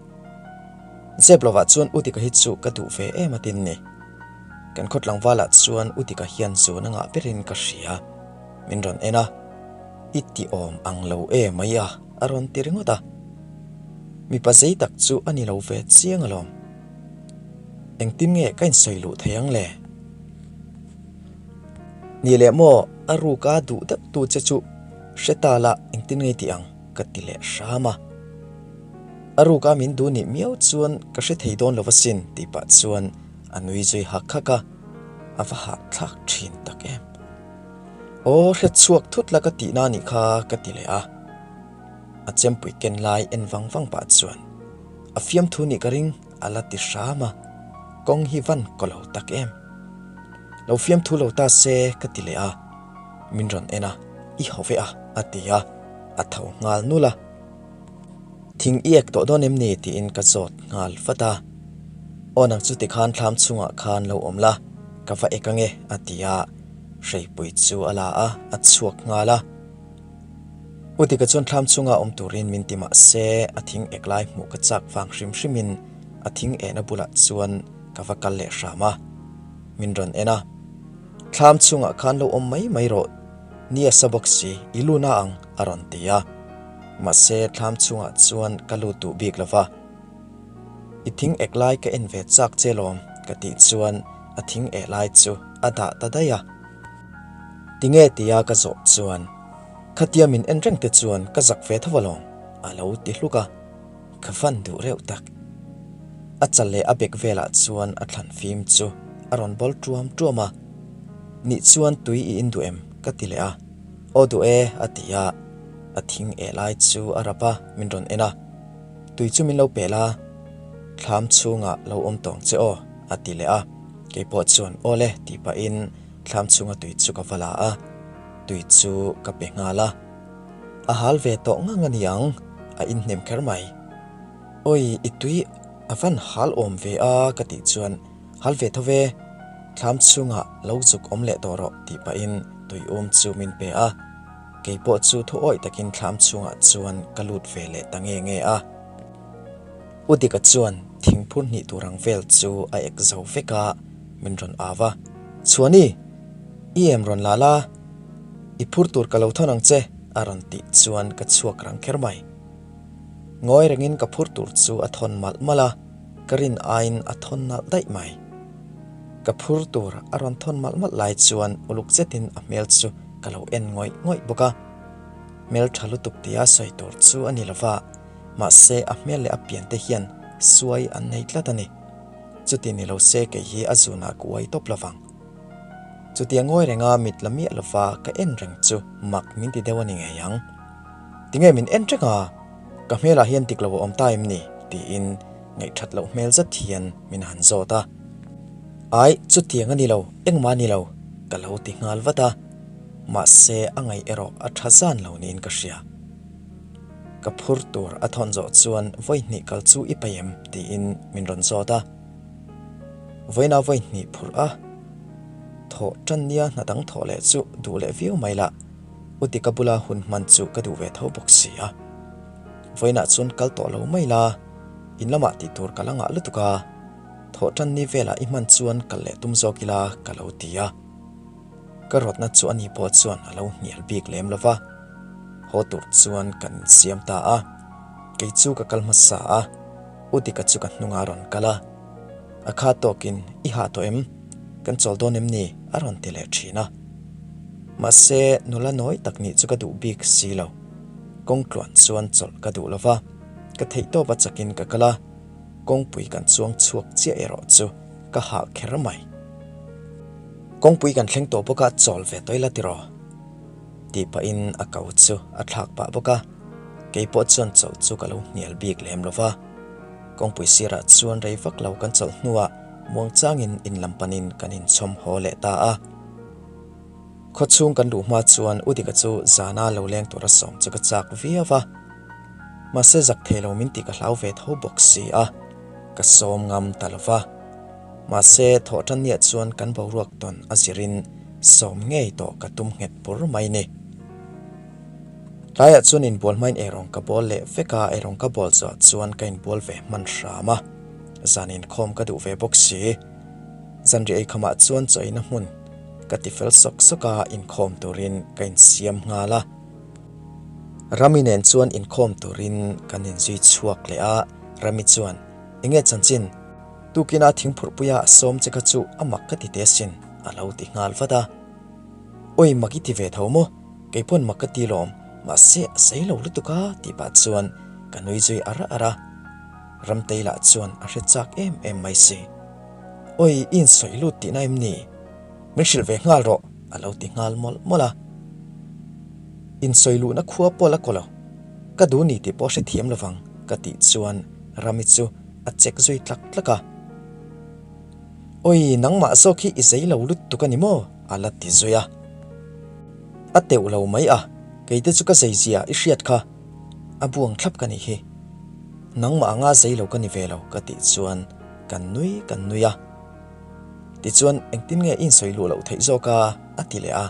[SPEAKER 3] Zep lovah chuan U Dika hi chu ka duh ve em atin ni. Kan khaw tlangvalah chuan U Dika hian zun a ngah berin ka hria. Min rawn en a, I ti awm ang lo e mai a, a rawn ti ringawt a. Mipa zei tak chu a ni lo ve chiang alawm. Engtin nge ka insawi luh thei ang le? Ni leh maw, a ruka duh deuh tu che chu hre ta la engtin nge i tih ang? ka ti leh hram a. A ruka min duh nih miau chuan ka hre thei dawn lo asin tih pah chuan a nui zui hak hak a, a va hahthlak thin tak em. Aw hre chhuak thut la ka tihna anih kha ka ti leh a. A chempui ken lai en vang vang pah chuan a fiamthu nih ka ring a la ti hram a, kawng hi van kaw lo tak em. Lo fiamthu lo ta se ka ti leh a, min rawn en a, i haw ve a a ti a, a tho nghal nul a. Thing i ek tawh dawn em ni tiin ka zawt nghal vat a. Aw nang chu tikhan thlam chhungah khan lo awm la, ka va ek ange a ti a, hreipui chu a la a, a chhuak nghal a. U Dika chuan thlam chhunga awm turin min ti mah se a thing ek lai hmuh ka chak vang hrim hrimin a thing ehna bulah chuan ka va kal leh hram a, min rawn en a. Thlam chhungah khan lo awm mai mai rawh, ni a sa bawk si, i lu na ang, a rawn ti a. Mahse, thlam chhungah chuan ka lut duh bik lo va. I thing ek lai ka en ve chak che lawm, ka tih chuan a thing eh lai chu a dah ta daih a. Tinge tia ka zawh chuan, Khatia min en reng te chuan ka zak ve tho alawm, a lo ti hluk a. Ka van duh reuh tak. A chal leh a bek velah chuan a thlan fim chu a rawn bawl tuam tuam a. Nih chuan tui i in duh em? ka ti leh a. Aw duh e a ti a. A thing eh lai chu a rap a, min rawn en a. Tui chu min lo pe la, thlam chhungah lo awm tawng che aw a ti leh a. Keipawh chuan aw le tih pahin thlam chhunga tui chu ka va la a, tui chu ka pe nghal a. A hal ve tawh ngang a ni ang, a inhnem kher mai. Awi, i tui a van hal awm ve a ka tih chuan hal ve tho ve, thlam chhungah lo zuk awm leh tawh rawh tih pahin tui um chu min pe a. Kei pawh chu thu awih takin thlam chhungah chuan ka lut ve leh ta nge nge a. U Dika chuan thingphur hnih tur ang vel chu a ek zo vek a, min rawn au a, Chhuani, i em rawn la la? I phur tur ka lo thawn ang che, a rawn tih chuan ka chhuak rang kher mai. Ngawi rengin ka phur tur chu a thawn malh malh a, ka rin aiin a thawn nalh daih mai. Ka phur tur a rawn thawn malh malh lai chuan uluk zetin a hmel chu ka lo en ngawih ngawih bawk a. Hmel tha lutuk tia sawi tur chu a ni lova, mahse a hmel leh a pian te hian suai an nei tlat a ni. Chuti ni lo se kei hi a zunah ka uai tawp lovang. Chutia ngawi renga mit la miah lova ka en reng chu mak min ti deuh a ni ngei ang. Tinge min en reng a? Ka hmelah hian dik lo a awm ta em ni? tiin ngaihthat loh hmel zet hian min han zawt a. Ai, chutiang a ni lo, engmah a ni lo, ka lo ti nghal vat a. Mahse, a ngaih erawh a tha zan lo niin ka hria. Ka phur tur a thawn zawh chuan vawi hnih kal chu i paih em? tiin min rawn zawt a. Vawiina vawi hnih phurh a, thawh tan nia hna dang thawh leh chu duh leh viau mai lah. U Dika bula hun hman chu ka duh ve tho bawk si a. Vawiinah chuan kal tawh lo mai la, in lamah tih tur ka la ngah lutuk a, thawh tan ni velah i hman chuan kal leh tum zawk ila ka lo ti a. Ka rawtna chu ani pawh chuan a lo hnial bik lem lo va, haw tur chuan kan insiam ta a. Kei chu ka kal hmasa a, U Dika chu ka hnungah a rawn kal a. A kha tawkin, I hah tawh em? Kan chawl dawn em ni? a rawn ti leh thin a. Mahse, nula nawi tak nih chu ka duh bik si lo. Kawng tluan chuan chawlh ka duh lo va, ka theihtawp a chakin ka kal a, kawngpui kan chuang chhuak chiah erawh chu ka hah kher mai. Kawngpui kan thleng tawh bawk a, chawl ve tawih la tiraw? Tih pahin a ko chu a thlak pah bawk a, kei pawh chuan chawlh chu ka lo hnial bik lem lo va. Kawngpui sirah chuan rei vak lo kan chawlh hnuah muangchangin in lam panin kan inchhawm haw leh ta a. Khawchhung kan luh hma chuan U Dika chu zana lo leng tura sawm chu ka chak viau a. Mahse zak thei lo min tih ka hlau ve tho bawk si a, ka sawm ngam ta lo va. Mahse thawh tan niah chuan kan boruak tawn a zirin sawm ngei tawh ka tum nghet bur mai ni. Tlaiah chuan inbual hmain eirawng ka bawl leh vek a, eirawng ka bawl zawh chuan ka inbual ve hman hram a, zan inkhawm ka duh ve bawk si. Zanriah eikhamah chuan chaw eina hmun ka ti fel sawk sawk a, inkhawm turin ka insiam nghal a. Rami nen chuan inkhawm turin kan inzui chhuak leh a, Rami chuan, Enge chanchin? Tukina thingphurhpuia a sawm che kha chu a mak ka ti teh asin, a lo ti nghal vat a. Awi mak i ti ve tho maw? Kei pawn mak ka ti lawm, mahse a sei lo lutuk a tih pah chuan ka nui zui ar ar a. Ramtei lah chuan a hre chak em em mai si. Awi i insawi lut tihna em ni? Min hrilh ve nghal rawh a lo ti nghal mawlh mawlh a. Insawi luhna khua pawh la kaw lo, ka duh ni tih pawh a hrethiam lovang ka tih chuan Rami chu a chek zui tlak tlak a. Awi nangmah zawk hi i zei lo lutuk a ni maw? a la ti zui a. A teuh lo mai a, kei te chu ka zei zia i hriat kha. A buang thlap ka nih hi. Nangmah anga zei lo ka ni ve lo ka tih chuan kan nui kan nui a. Tichuan engtin nge i insawi luh loh theih zawk a? a ti leh a.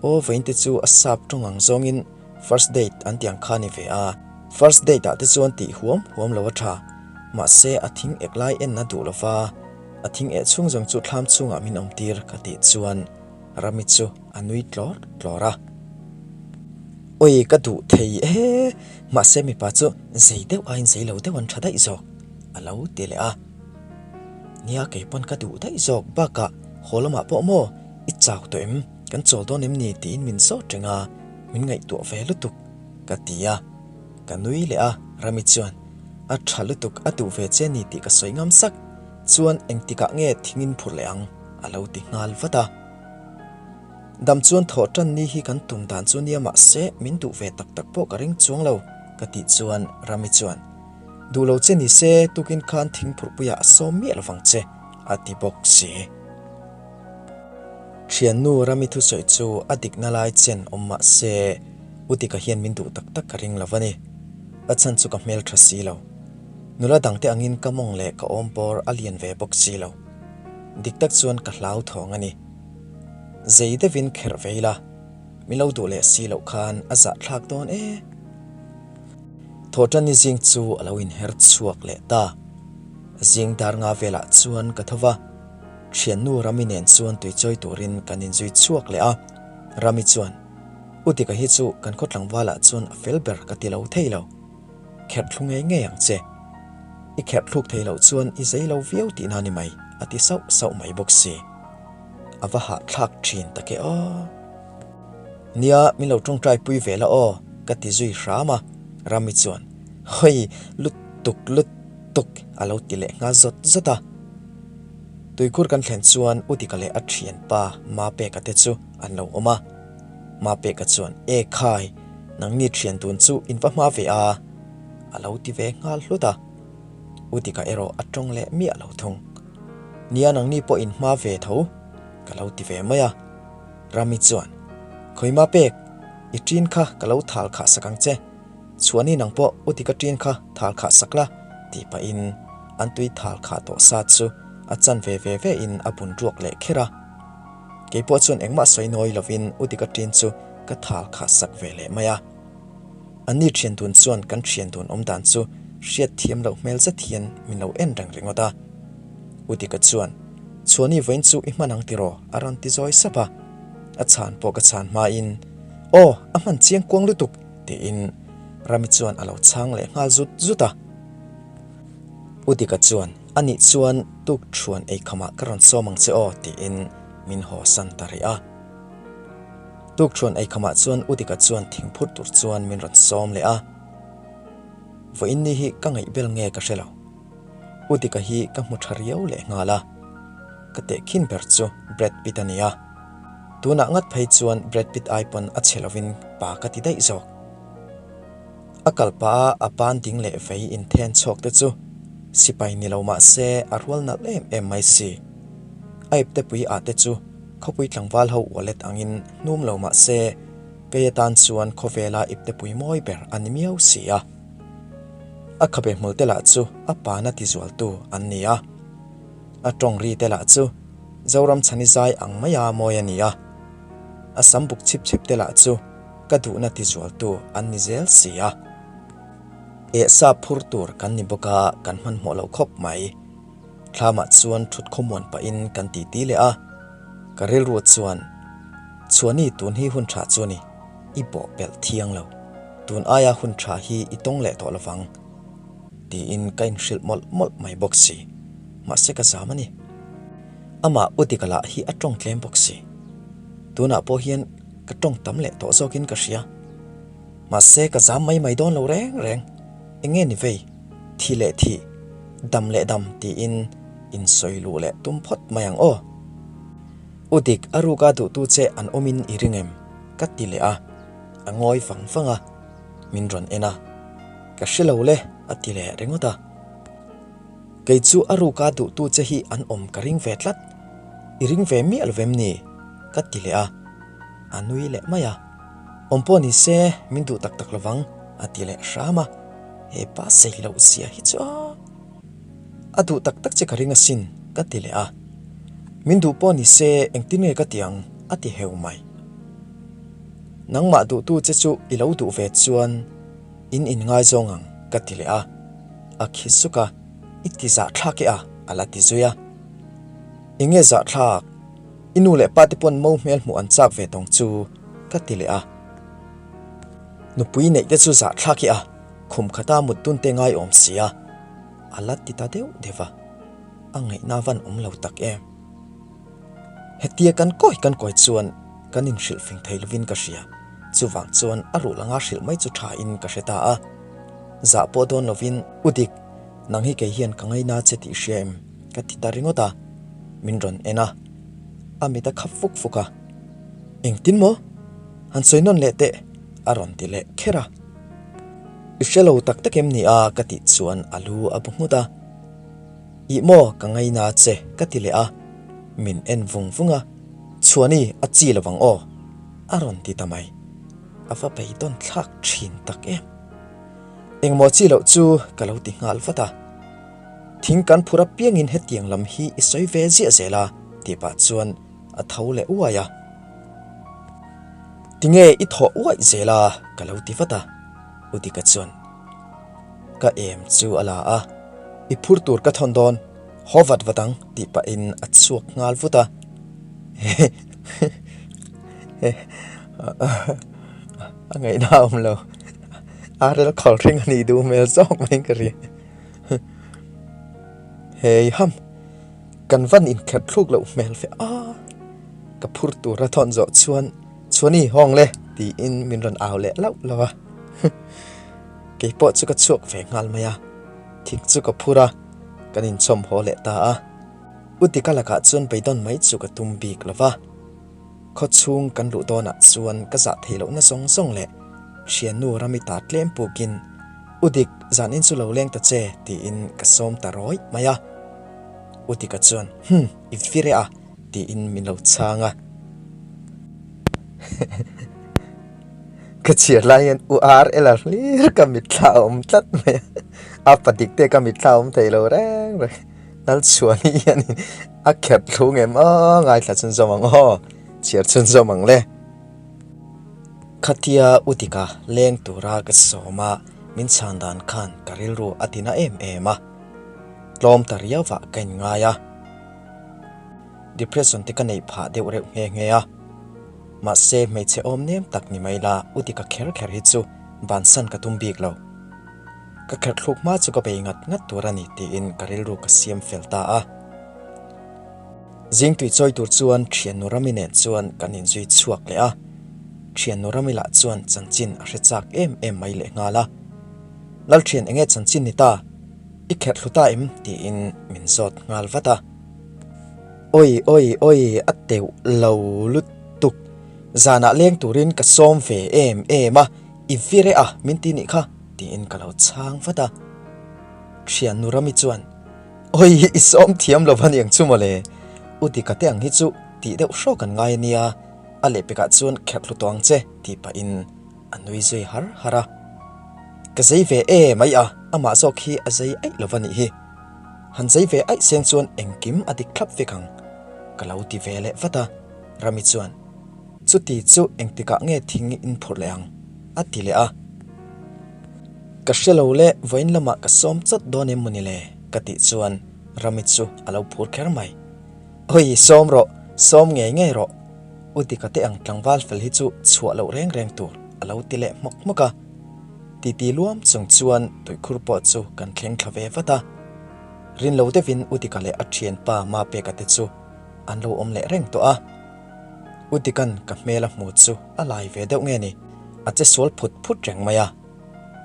[SPEAKER 3] Aw vawiin te chu a sap tawng ang zawngin First date an ti ang kha ni ve a, first date ah te chuan tih huam huam lo a tha. Mahse a thing ek lai en a duh lo va, a thing eh chhung zawng chu thlam chhungah min awm tir ka tih chuan Rami chu a nui tlawr tlawr a. Awi ka duh thei e, mahse mipa chu zei deuh aiin zei lo deuh an tha daih zawk a lo ti leh a. Nia kei pawn ka duh daih zawk bakah haw lamah pawh maw i chau tawh em? Kan chawl dawn em ni tiin min zawt reng a, min ngaihtuah ve lutuk ka ti a, ka nui leh a, Rami chuan a tha lutuk a duh ve che ni tih ka sawi ngam sak chuan engtikah nge thingin phur leh ang a lo ti nghal vat a. Dam chuan thawh tan ni hi kan tum dan chu nia mahse min duh ve tak tak pawh ka ring chuang lo ka tih chuan Rami chuan duh lo che ni se tukin khan thingphurhpuiah a sawm miah lovang che a ti bawk si. Thiannu Rami thusawi chu a dikna lai chen awm mah se, U Dika hian min duh tak tak ka ring lo va ni. A chhan chu ka hmel tha si lo. Nula dangte angin ka mawng leh ka awm bawr a lian ve bawk si lo. Dik tak chuan ka hlau thawng a ni. Zei deuhin kherh ve ila, min lo duh leh si loh khan a zahthlak dawn e. Thawhtanni zing chu a lo inher chhuak leh ta. Zing dar nga velah chuan ka tho va. Thiannu Rami nen chuan tuichawi turin kan inzui chhuak leh a, Rami chuan, U Dika hi chu kan khaw tlangvalah chuan a fel ber ka ti lo thei lo. Kherh thlu ngei ngei ang che. I kherh thluk thei loh chuan i zei lo viau tihna ni mai, a ti sauh sauh mai bawk si. A va hahthlak thin tak e aw. Nia, min lo tawngtai pui ve la aw, ka ti zui hram a, Rami chuan, Hawi, lutuk lutuk, a lo ti leh nghal zawt zawt a. Tuikhur kan thlen chuan U Dika leh a thianpa Mapeka te chu an lo awm a. Mapeka chuan, E khai, nangni thian tun chu in va hma ve a, a lo ti ve nghal hlut a. U Dika erawh a tawng leh miah lo thung. Nia nangni pawh in hma ve tho, ka lo ti ve mai a. Rami chuan, Khawi Mapek, i ṭin kha ka lo thal khah sak ang che. Chhuahni nang pawh u ti ka ṭin kha thal khah sak la, tih pahin an tui thal khah tawh sa chu a chan ve ve ve in a bun ruak leh kher a. Keipawh chuan engmah sawi nawi lovin u ti ka ṭin chu ka thal khah sak ve leh mai a. Anni thian dun chuan kan thian dun awm dan chu hriat thiam loh hmel zet hian min lo en reng ringawt a. U Dika chuan, Chhuani vawiin chu i hman ang tiraw? a rawn ti zawi sap a. A chhan pawh ka chhan hmain, Aw, a hman chiang kuang lutuk! tiin Rami chuan a lo chhang leh nghal zut zut a. U Dika chuan, Anih chuan tuk thuan eikhamah ka rawn sawm ang che aw tiin min haw san ta rih a. Tuk thuan eikhamah chuan U Dika chuan thingphur tur chuan min rawn sawm leh a. Vawiin ni hi ka ngaihbel nge ka hre lo. U Dika hi ka hmu tha riau leh nghal a. Ka tehkhin ber chu Brad Pitt a ni a. Tunah ngat phei chuan Brad Pitt ai pawn a chhe lovin pa ka ti daih zawk. A kal pah a a ban ding leh vei inthen chhuak te chu sipai ni lo mah se a rual nalh em em mai si. A iptepui ah te chu khawpui tlangval ho wallet angin hnum lo mah se kei atan chuan khawvela iptepui mawi ber a ni miau si a. A khabe hmul te lah chu a pana tizualtu an ni a. A tawng ri te lah chu Zoram chhani zai ang maia mawi a ni a. A sam buk chhip chhep te lah chu ka duhna tizualtu an ni zel si a. Ehsa phur tur kan ni bawk a, kan hmanhmawh lo khawp mai. Thlamah chuan thut khawmuan pahin kan titi leh a, ka rilru chuan, Chhuani tun hi hun tha chu a ni, i bawh pelh thiang lo. Tun aia hun tha hi i tawng leh tawh lovang, tiin ka inhrilh mawlh mawlh mai bawk si. Mahse ka zam a ni. Amah U Dika lah hi a tawng tlem bawk si. Tunah pawh hian ka tawng tam leh tawh zawkin ka hria. Mahse ka zam mai mai dawn lo reng reng. Eng nge ni vei? Thi leh thih, dam leh dam tiin insawi luh leh tum phawt mai ang aw. U Dik, a ruka duhtu che an awmin i ring em? Ka ti leh a, a ngawi vang vang a, min rawn en a. Ka hre lo le, a ti leh ringawt a. Kei chu a ruka duhtu che hi an awm ka ring ve tlat. I ring ve miah lo vem ni? Ka ti leh a, a nui leh mai a. Awm pawh ni se min duh tak tak lovang a ti leh hram a, he pa sei loh zia hi chu a a duh tak tak che ka ring asin ka ti leh a. Min duh pawh ni se engtin nge ka ti ang a ti heu mai. Nangmah duhtu che chu i lo duh ve chuan in inngaizawng ang ka ti leh a, a khi suk a, i ti zahthlak e a a la ti zui a. Enge zahthlak? I nu leh pa te pawn mo hmel hmuh an chak ve tawng chu ka ti leh a. Nupui neih te chu zahthlak i a, khum khata mut dun te ngai awm si a, a la ti ta deuh deuh a, a ngaihna van awm lo tak em. Hetia kan kawi kan kawi chuan kan inhrilh fing thei lovin ka hria, chuvang chuan a ruh langa hrilh mai chu tha in ka hre ta a. Zah pawh dawn lovin U Dik, nang hi kei hian ka ngaina che tih hria em? Ka ti ta ringawt a, min rawn en a, a mit a khap fuk fuk a, Engtin maw? Han sawi nawn leh teh a rawn ti leh kher a. I hre lo tak tak em ni a? ka tih chuan a lu a bu nghut a, Ih maw ka ngaina che ka ti leh a, min en vung vung a, Chhuani a chi lo vang aw a rawn ti ta mai, a va beidawn thlak thin tak em. Engmaw chi loh chu ka lo ti nghal vat a. Thing kan phur apiangin hetiang lam hi i sawi ve ziah zel a tih pah chuan a tho leh uai a. Tinge i thawh uaih zel a ka lo ti vat a, U Dika chuan ka em chu a la a, I phur tur ka thawn dawn, haw vat vat ang tih pahin a chhuak nghal vut a. A ngaihna a awm lo, a rel khawr hring a nih duh hmel zawk maiin ka ria. Hei ham, kan van inkherh thluk loh hmel fe a, ka phur tur a thawn zawh chuan Chhuani hawng le tiin min rawn au leh lauh lauh a, keipawh chu ka chhuak ve nghal mai a, thing chu ka phur a, kan inchawm haw leh ta a, U Dika lakah chuan beidawn mai chu ka tum bik lo va. Khawchhung kan luh dawnah chuan ka zah theih lohna zawng zawng leh thiannu Ramita tlem pukin, U Dik, zanin chu lo leng ta che, tiin ka sawm ta rawih mai a. U Dika chuan, Hum, i vir e a, tiin min lo chhang a. Ka chhiar lai hian U Ar Ela hlir ka mitthla a awm tlat mai a, a pa dik te ka mitthla a awm thei lo reng reng. Lalchhuani hianin a kherh thlung em aw, ngaithla chhunzawm ang aw, chhiar chhunzawm ang le. Khatia Utika leng tura ka sawm a, min chhan dan khan ka rilru a tina em em a. Tlawm ta riauvah ka inngai a. Depression te ka neih phah deuh reuh nghe nghe a. Mahse hmeichhe awm nem tak ni mai la Utika kher kher hi chu bansan ka tum bik lo. Ka kherh thluk hma chu ka bei ngat ngat tur a ni tiin ka rilru ka siam fel ta a. Zing tui chawi tur chuan Thiannu Rami nen chuan kan inzui chhuak leh a. Thiannu Rami lah chuan chanchin a hre chak em em mai leh nghal a. Lalthian enge chanchin ni ta? I kherh thlu ta em? tiin min zawt nghal vat a. Awi awi awi a teuh lo lutuk. Zanah leng turin ka sawm ve em em a, i vir e a min ti nih kha tiin ka lo chhang vat a. Thiannu Rami chuan Awi i sawm thiam lo va niang chu mawle. U Dika te ang hi chu tih deuh hrawk an ngai a nia, a lehpekah chuan kherh thlu tawh ang che tih pahin a nui zui har har a. Ka zei ve e mai a, amah zawk hi a zei aih lo va nih hi. Han zei ve aih seng chuan engkim a dik thlap vek ang ka lo ti ve leh vat a, Rami chuan chuti chu engtikah nge thing in phurh leh ang a ti leh a. Ka hre lo le, vawiin lamah ka sawm chawt dawn em mawni le? ka tih chuan Rami chu a lo phur kher mai. Awi, sawm rawh, sawm ngei ngei rawh. U Dika te ang tlangval fel hi chu chhuah loh reng reng tur a lo ti leh hmawk hmawk a. Titi luam chung chuan tuikhur pawh chu kan thleng thla ve vat a. Rin lo deuhin U Dika leh a thianpa Mapeka te chu an lo awm leh reng tawh a. U Dika'n ka hmel a hmu chu a lai ve deuh nge ni, a che sual phut phut reng mai a.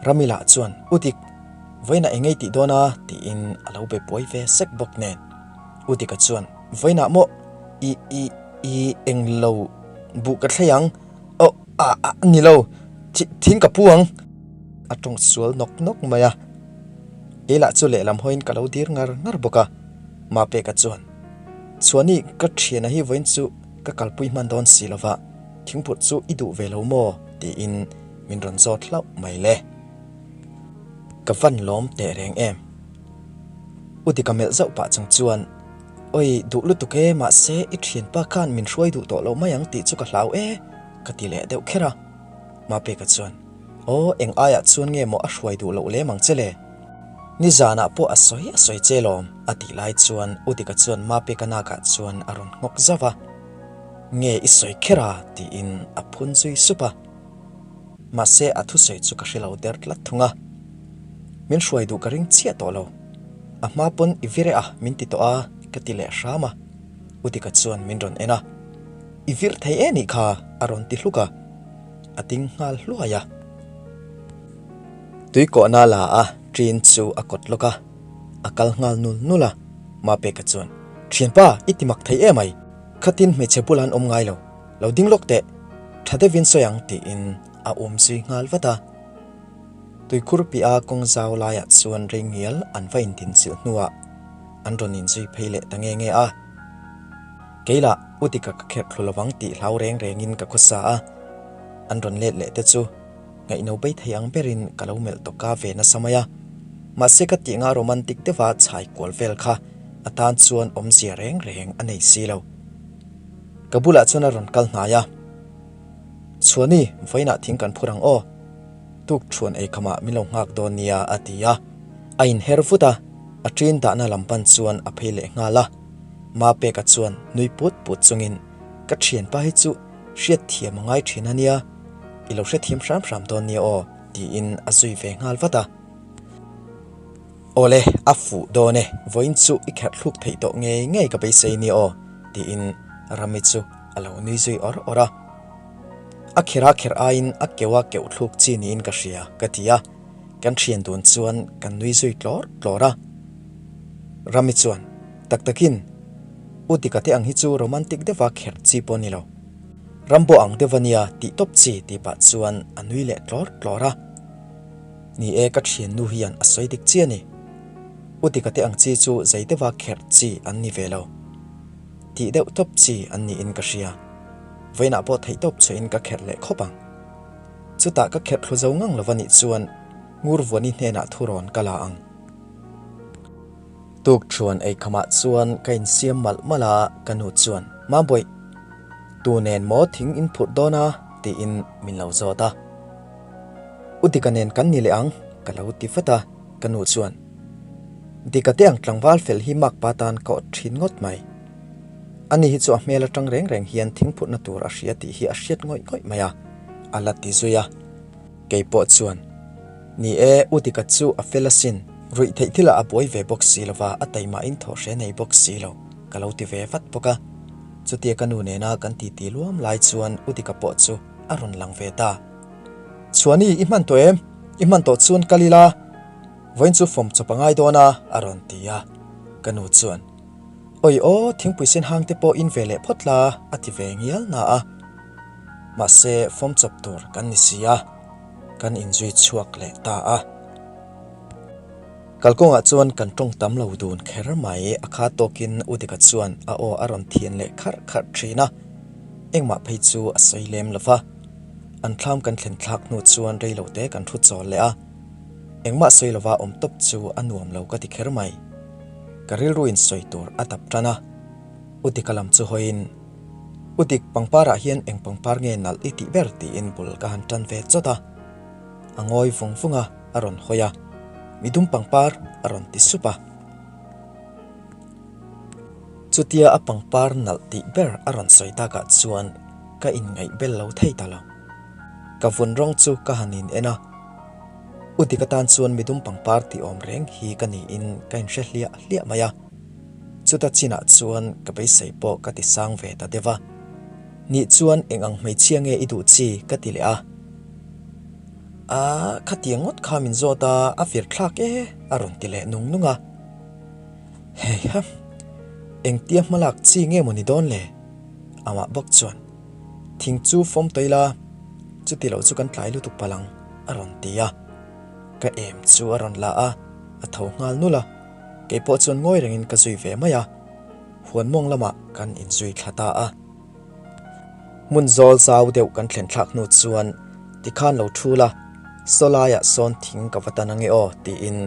[SPEAKER 3] Rami lah chuan, U Dik, vawiinah eng ngei tih dawn a? tiin a lo be buai ve sek bawk nen. U Dika chuan, Vawiinah maw? I, i, i, eng lo buh ka thlei ang? Aw, a, a, ni lo, thi, thing ka pu ang. A tawng sual nawk nawk mai a. Kei lah chu lehlam hawiin ka lo dir ngar ngar bawk a. Mapeka chuan, Chhuani, ka thiana hi vawiin chu ka kalpui hman dawn si lova, thingphurh chu i duh ve lo maw? tiin min rawn zawt hlauh mai le. Ka van lawm teh reng em? U Dika melh zauh pah chung chuan, Awi, duh lutuk e, mahse i thianpa khan min hruai duh tawh lo mai ang tih chu ka hlau e, ka ti leh deuh kher a. Mapeka chuan, Aw, eng aiah chuan nge maw a hruai duh loh lem ang che le? Nizanah pawh a sawi a sawi che lawm, a tih lai chuan U Dika chuan Mapeka nakah chuan a rawn nghawk zauh a. Nge i sawi kher a? tiin a phun zui sup a. Mahse a thusawi chu ka hre lo der tlat thung a. Min hruai duh ka ring chiah tawh lo. A hma pawn i vir e a min ti tawh a ka ti leh hram a. U Dika chuan min rawn en a. I vir thei e nih kha a rawn ti hluk a. A ding nghal hluai a. Tuikawhna la a ṭin chu a kawt lawk a. A kal nghal nul nul a. Mapeka chuan, Ṭhianpa, i ti mak thei em ai? Khatin hmeichhe bulah an awm ngai lo. Lo ding lawk teh, tha deuhin sawi ang tiin a awm zui nghal vat a. Tuikhur piah a kawng zau laiah chuan rei ngial an va indinchilh hnuah an rawn inzui phei leh ta nge nge a. Kei lah U Dika ka kherh thlu lovang tih hlau reng rengin ka khawsa a, an rawn let leh te chu ngaihno bei thei ang berin ka lo melh tawka ve nasa mai a. Mahse ka tih nga romantic deuha chhai kual vel kha a tan chuan awmzia reng reng a nei si lo. Ka bulah chuan a rawn kal hnai a, Chhuani, vawiinah thing kan phur ang aw. Tuk thuan ei khamah min lo nghak dawn nia a ti a. A inher vut a, a ṭin dahna lam pan chuan a phei leh nghal a. Mapeka chuan nui put put chungin, Ka ṭhianpa hi chu hriatthiam a ngai ṭhin a nia, i lo hrethiam hram hram dawn nia aw tiin a zui ve nghal vat a. Awle, a fuh dawn e, vawiin chu i kherh thluk theih tawh ngei ngei ka beisei nia aw, tiin Rami chu a lo nui zui awr awr a. A kherh a kherh aiin a keuh a keuh thluk chi niin ka hria, ka ti a, kan thian dun chuan kan nui zui tlawr tlawr a. Rami chuan, Tak takin, U Dika te ang hi chu romantic deuha kherh chi pawh a ni lo. Rambo ang deuh a nia tih tawp chi tih pah chuan a nui leh tlawr tlawr a. Ni e, ka thiannu hian a sawi dik chi a ni. U Dika te ang chi chu zei deuha kherh chi an ni ve lo. Tih deuh tawp chi an niin ka hria. Vawiinah pawh theih tawp chhuahin ka kherh leh khawp ang. Chutah ka kherh thlu zo ngang lova nih chuan Ngurvuani hnenah thu rawn ka la ang. Tuk thuan ei khamah chuan ka insiam malh malh a, ka nu chuan, Mambawih, tu nen maw thing in phurh dawn a? tiin min lo zawt a. U Dika nen kan ni leh ang, ka lo ti vat a, ka nu chuan, Dika te ang tlangval fel hi makpa tan ka awt thin ngawt mai. Ani hi chu a hmel atang reng reng hian thingphurhna tur a hria tih hi a hriat ngawih ngawih mai a, a la ti zui a. Kei pawh chuan, Ni e, U Dika chu a fel asin, ruih theih thilah a buai ve bawk si lova, a taimahin thawhre nei bawk si lo, ka lo ti ve vat bawk a. Chutia ka nu nena kan titi luam lai chuan U Dika pawh chu a rawn lang ve ta. Chhuani, i hman tawh em? I hman tawh chuan kal ila, vawiin chu fawm chawp a ngai dawn a, a rawn ti a. Ka nu chuan, Awi aw, thingpui sen hang te pawh in ve leh phawt la, a ti ve ngial na a. Mahse, fawm chawp tur kan ni si a, kan inzui chhuak leh ta a. Kalkawngah chuan kan tawng tam lo dun kher mai, a kha tawkin U Dika chuan a aw a rawn thian leh kharh kharh thin a, engmah phei chu a sawi lem lo va. An thlam kan thlen thlak hnu chuan rei lo te kan thu chawl leh a, engmah sawi lova awm tawp chu a nuam lo ka ti kher mai. Ka rilruin sawi tur a dap tan a, U Dika lam chu hawiin, U Dik, pangparah hian eng pangpar nge nalh i tih ber tiin bul ka han tan ve chawt a. A ngawi vung vung a, a rawn hawi a, Midum pangpar a rawn ti sup a. Chutia a pangpar nalh tih ber a rawn sawi takah chuan ka inngaih bel lo thei ta lo. Ka vun rawng chu ka han in en a, U dik atan chuan midum pangpar tih awm reng hi ka niin ka inhre hliah hliah mai a. Chuta chinah chuan ka beisei pawh ka ti sang ve ta deuh a. Nih chuan eng ang hmeichhia nge i duh chi ka ti leh a. A, khatiang ngawt kha min zawt a, a vir thlak e a rawn ti leh nung nung a. Heiha, engtia hmalak chi nge maw ni dawn le? Amah bawk chuan, Thing chu fawm tawh ila, chuti loh chu kan tlai lutuk palh ang, a rawn ti a. Ka em chu a rawn la a, a tho nghal nulh a. Kei pawh chuan ngawi rengin ka zui ve mai a, huan mawng lamah kan inzui thla ta a. Hmun zawl zau deuh kan thlen thlak hnu chuan tikhan lo thu la, saw laiah sawn thing ka va tan ange aw tiin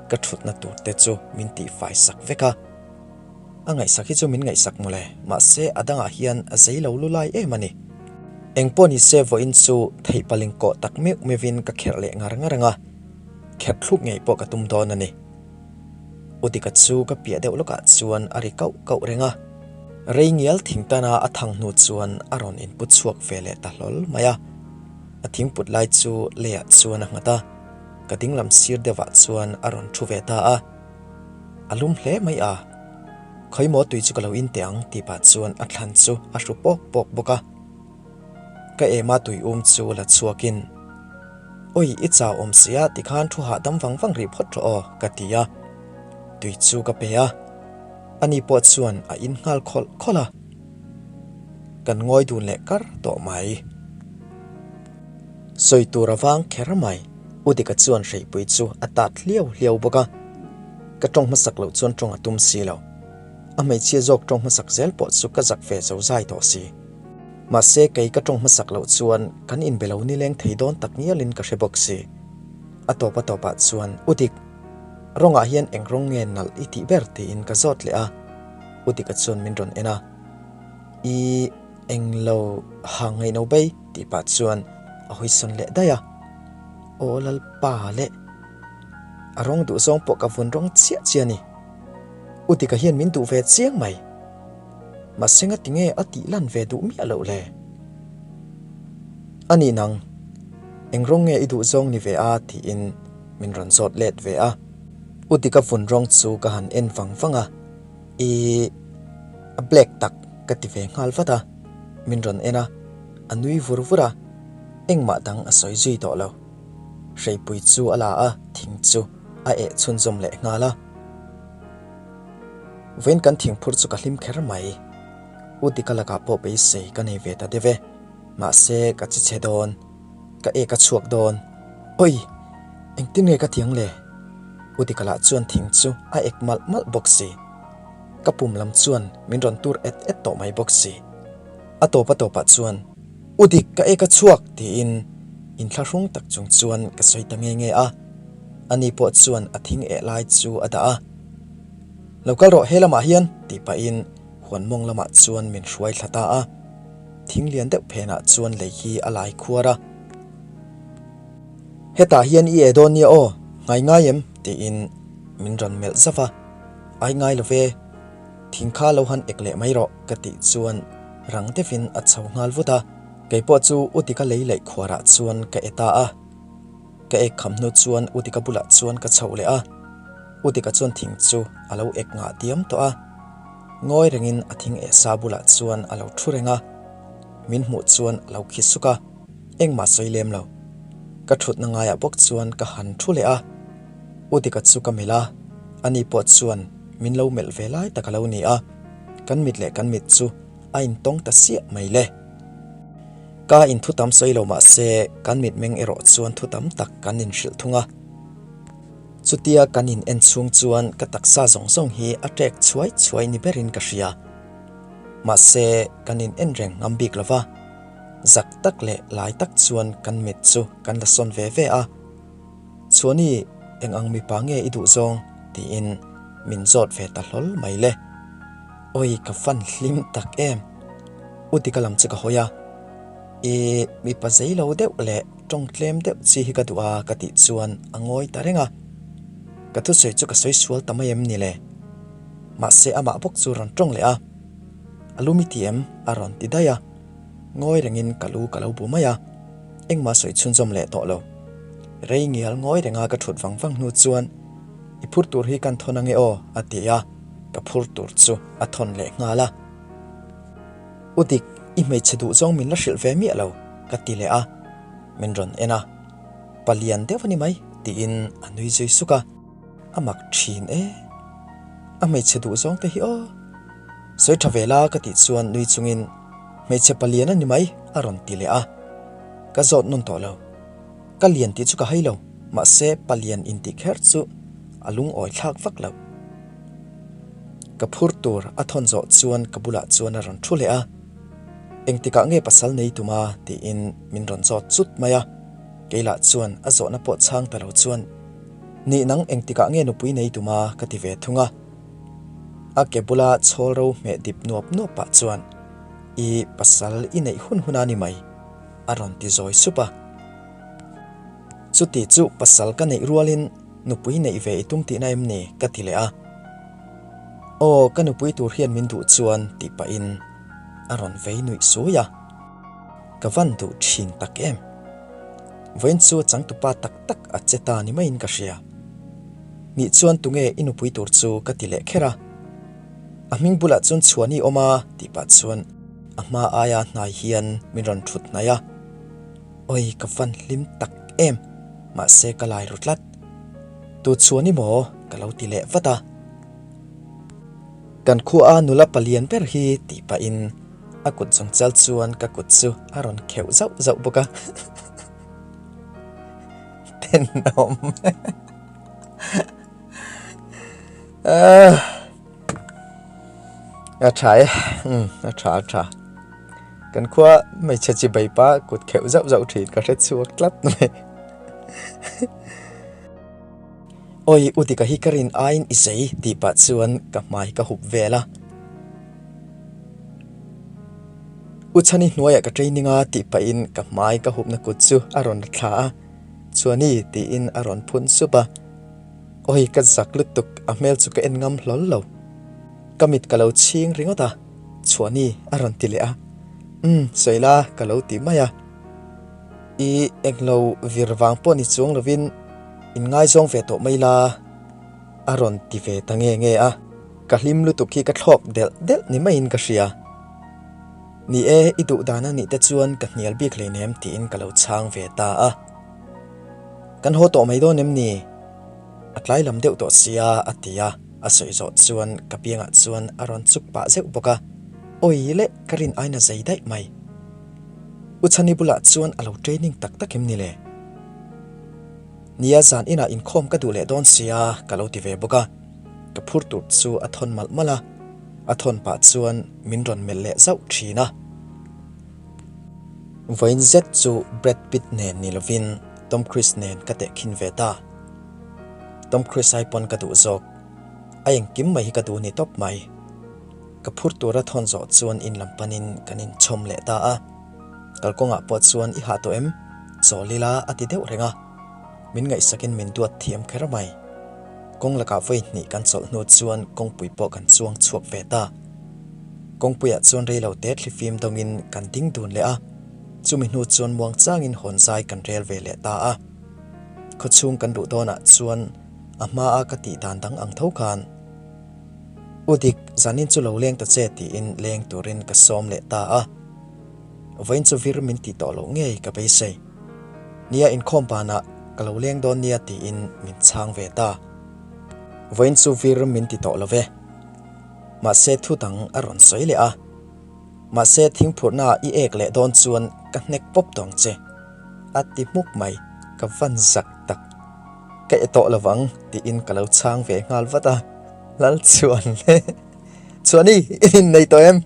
[SPEAKER 3] ka thutna tur te chu min tihfai sak vek a. A ngaihsak hi chu min ngaihsak mawle, mahse a dangah hian a zei lo lu lai em a ni. Engpawh ni se vawiin chu theih paling kawh tak meuh meuhin ka kherh leh ngar ngar ang a, kherh thluk ngei pawh ka tum dawn a ni. U Dika chu ka piah deuh lawkah chuan a ri kauh kauh reng a, rei ngial thing tana a thang hnu chuan a rawn input chhuak ve leh ta hlawl mai a. A thingput lai chu leiah chuan a nghat a, ka dinglam sir deuhah chuan a rawn thu ve ta a. A lum hle mai a, Khawimaw tui chu ka lo in teh ang tih pah chuan a thlan chu a hru pawk pawk bawk a. Ka ema tui um chu la chhuakin, Awi i chau awm sia tikhan thu hahdam vang vang rih phawt rawh aw ka ti a. Tui chu ka pe a, ani pawh chuan a in nghal khawlh khawlh a. Kan ngawi dun leh kar tawh mai. Sawi tur a vang kher mai. U Dika chuan hreipui chu a tat hliau hliau bawk a. Ka tawng hmasak loh chuan tawng a tum si lo. A hmeichhia zawk tawng hmasak zel pawh chu ka zak ve zo zai tawh si. Mahse kei ka tawng hmasak loh chuan kan inbe lo nileng thei dawn tak ngialin ka hre bawk si. A tawp a tawpah chuan, U Dik, rawngah hian eng rawng nge nalh i tih ber tiin ka zawt leh a. U Dika chuan min rawn en a, I eng lo ha ngaihno bei tih pah chuan a hawisawn leh daih a. Aw Lalpa leh, a rawng duh zawng pawh ka vun rawng chiah chiah a ni. U Dika hian min duh ve chiang mai. Mahse nga tinge a tih lan ve duh miah loh le? A nih nang, eng rawng nge i duh zawng ni ve a? tiin min rawn zawt let ve a. U Dika vun rawng chu ka han en vang vang a, I a black tak ka ti ve nghal vat a. Min rawn en a, a nui vur vur a, engmah dang a sawi zui tawh lo. Hreipui chu a la a, thing chu a eh chhunzawm leh nghal a. Vawiin kan thingphur chu ka hlim kher mai. U Dika lakah pawh beisei ka nei ve ta deuh e. Mahse ka chi chhe dawn. Ka ek a chhuak dawn. Awi! Engtin nge ka ti ang le? U Dika lah chuan thing chu a ek malh malh bawk si. Ka pum lam chuan min rawn tur et et tawh mai bawk si. A tawp a tawpah chuan, U Dik, ka ek a chhuak! tiin inthlahrung tak chung chuan ka sawi ta nge nge a. Ani pawh chuan a thing eh lai chu a dah a. Lo kal rawh he lamah hian tih pahin huan mawng lamah chuan min hruai thla ta a. Thing lian deuh phenah chuan lei hi a lai khuar a. Hetah hian i e dawn nia aw, ngai ngai em? tiin min rawn melh zauh a. Ai ngai lo ve, thing kha lo han ek leh mai rawh ka tih chuan rang deuhin a chho nghal vut a. Kei pawh chu u tika lei laih khuarah chuan ka e ta a. Ka ek kham hnu chuan u tika bulah chuan ka chhoh leh a. U tika chuan thing chu a lo ek ngah diam tawh a. Ngawi rengin a thing eh sa bulah chuan a lo thu reng a. Min hmuh chuan a lo khi suk a, engmah sawi lem lo. Ka thutna ngaiah bawk chuan ka han thu leh a. U Dika chu ka melh a, ani pawh chuan min lo melh ve lai tak a lo ni a. Kan mit leh kan mit chu a intawng ta siah mai le. Ka inthu tam sawi lo mah se kan mitmeng erawh chuan thu tam tak kan inhrilh thung a. Chutia kan in en chhung chuan ka taksa zawng zawng hi a ṭek chhuai chhuai ni berin ka hria. Mahse, kan in en reng ngam bik lo va, zak tak leh lai tak chuan kan mit chu kan la sawn ve ve a. Chhuani, eng ang mipa nge i duh zawng? tiin min zawt ve ta hlawl mai le. Awi, ka fan hlim tak em! U tika lam chu ka hawi a, I mipa zei lo deuh leh Tawng tlem deuh chi hi ka duh a ka tih chuan a ngawi ta reng a. Ka thusawi chu ka sawi sual ta mai em ni le? Mahse amah bawk chu rawn tawng leh a. A lu mi ti em? a rawn ti daih a. Ngawi rengin ka lu ka lo bu mai a. Engmah sawi chhunzawm leh tawh lo. Rei ngial ngawi renga ka thut vang vang hnu chuan I phur tur hi kan thawn ange aw a ti a, ka phur tur chu a thawn leh nghal a. U Dik, i hmeichhe duh zawng min la hrilh ve miah lo, ka ti leh a. Min rawn en a, Palian deuh a ni mai, tiin a nui zui suk a. A mak thin e. A hmeichhe duh zawng te hi aw. Sawi tha ve la ka tih chuan nui chungin, Hmeichhe palian a ni mai, a rawn ti leh a. Ka zawt nawn tawh lo. Ka lian tih chu ka hai lo, mahse palian intih kher chu a lungawi thlak vak lo. Ka phur tur a thawn zawh chuan ka bulah chuan a rawn thu leh a, Engtikah nge pasal nei tum a? tiin min rawn zawt chut mai a. Keilah chuan a zawhna pawh chhang ta lo chuan, Nih nang engtikah nge nupui nei tum a? ka ti ve thung a. A ke bula chhawl ro hmeh dip nuap nuap pah chuan, I pasal i neih hun hun a ni mai, a rawn ti zawi sup a. Chuti chu pasal ka neih rualin Nupui neih ve i tum tihna em ni? ka ti leh a. Aw, ka nupui tur hian min duh chuan tih pahin a rawn vei nuih sui a. Ka van duh thin tak em? Vawiin chu changtupa tak tak a che ta ni maiin ka hria. Nih chuan tunge i nupui tur chu ka ti leh kher a. A hming bulah chuan chhuan i awm a tih pah chuan a hma aia hnai hian min rawn thut hnaih a. Awi ka van hlim tak em, mahse ka lai ru tlat. Tu chuan i maw? Ka lo ti leh vat a. Kan khua a nula palian ber hi tih pahin a kut zawng chal chuan ka kut chu a rawn kheuh zauh zauh bawk a. Tenawm. A tha e, umm a tha a tha. Kan khua hmeichhe chi bai pa kut kheuh zauh zauh thin ka hre chhuak tlat mai. Awi u tika hi ka rin aiin i zei tih pah chuan ka hmai ka hup vel a. U chhani hnuaiah ka training a tih pahin ka hmai ka hupna kut chu a rawn la thla a, Chuani tiin a rawn phun sup a. Awi ka zak lutuk a hmel chu ka en ngam hlawl lo. Ka mit ka lo chhing ringawt a, Chhuani a rawn ti leh a. Umm, sawi la ka lo ti mai a. I englo vir vang pawh ni chuang lovin in ngaizawng ve tawh mai la a rawn ti ve ta nge nge a. Ka hlim lutuk hi ka thlawk delh delh ni maiin ka hria. Ni e, i duh dan a nih te chuan ka hnial bik hleinem tiin ka lo chhang ve ta a. Kan haw tawh mai dawn em ni? A tlai lam deuh tawh sia a ti a, a sawi zawh chuan ka piangah chuan a rawn chuk pah zeuh bawk a, Awi leh ka rin aina zei daih mai. U Chhani bulah chuan a lo training tak tak em ni le? Nia zan inah inkhawm ka duh leh dawn sia ka lo ti ve bawk a, ka phur tur chu a thawn malh malh a, a thawn pah chuan min rawn melh leh zauh thin a. Vawiin zet chu Brad Pitt nen ni lovin Tom Cruise nen ka tehkhin ve ta. Tom Cruise ai pawn ka duh zawk. A engkim mai hi ka duh ni tawp mai. Ka phur tura thawn zawh chuan in lam panin kan inchhawm leh ta a. Kalkawngah pawh chuan i hah tawh em? Chawl ila a ti deuh reng a. Min ngaihsakin min duat thiam kher mai. Kawng lakah vawi hnih kan chawlh hnu chuan kawngpui pawh kan chuang chhuak ve ta. Kawngpuiah chuan rei lo te thlifim dawngin kan ding dun leh a, chumi hnu chuan muang changin hawn zai kan rel ve leh ta a. Khawchhung kan luh dawnah chuan a hmaa ka tih dan dang ang tho khan, U Dik, zanin chu lo leng ta che tiin leng turin ka sawm leh ta a. Vawiin chu vir min tih tawh loh ngei ka beisei. Nia inkhawm banah ka lo leng dawn nia tiin min chhang ve ta. Vawiin chu vir min ti tawh lo ve. Mahse thu dang a rawn sawi leh a. Mahse thingphurhna i ek leh dawn chuan ka hnek pawp tawng che. A ti hmuk mai, ka van zak tak. Ka e tawh lovang tiin ka lo chhang ve nghal vat a. Lal chuan le. Chuani, i innei tawh em?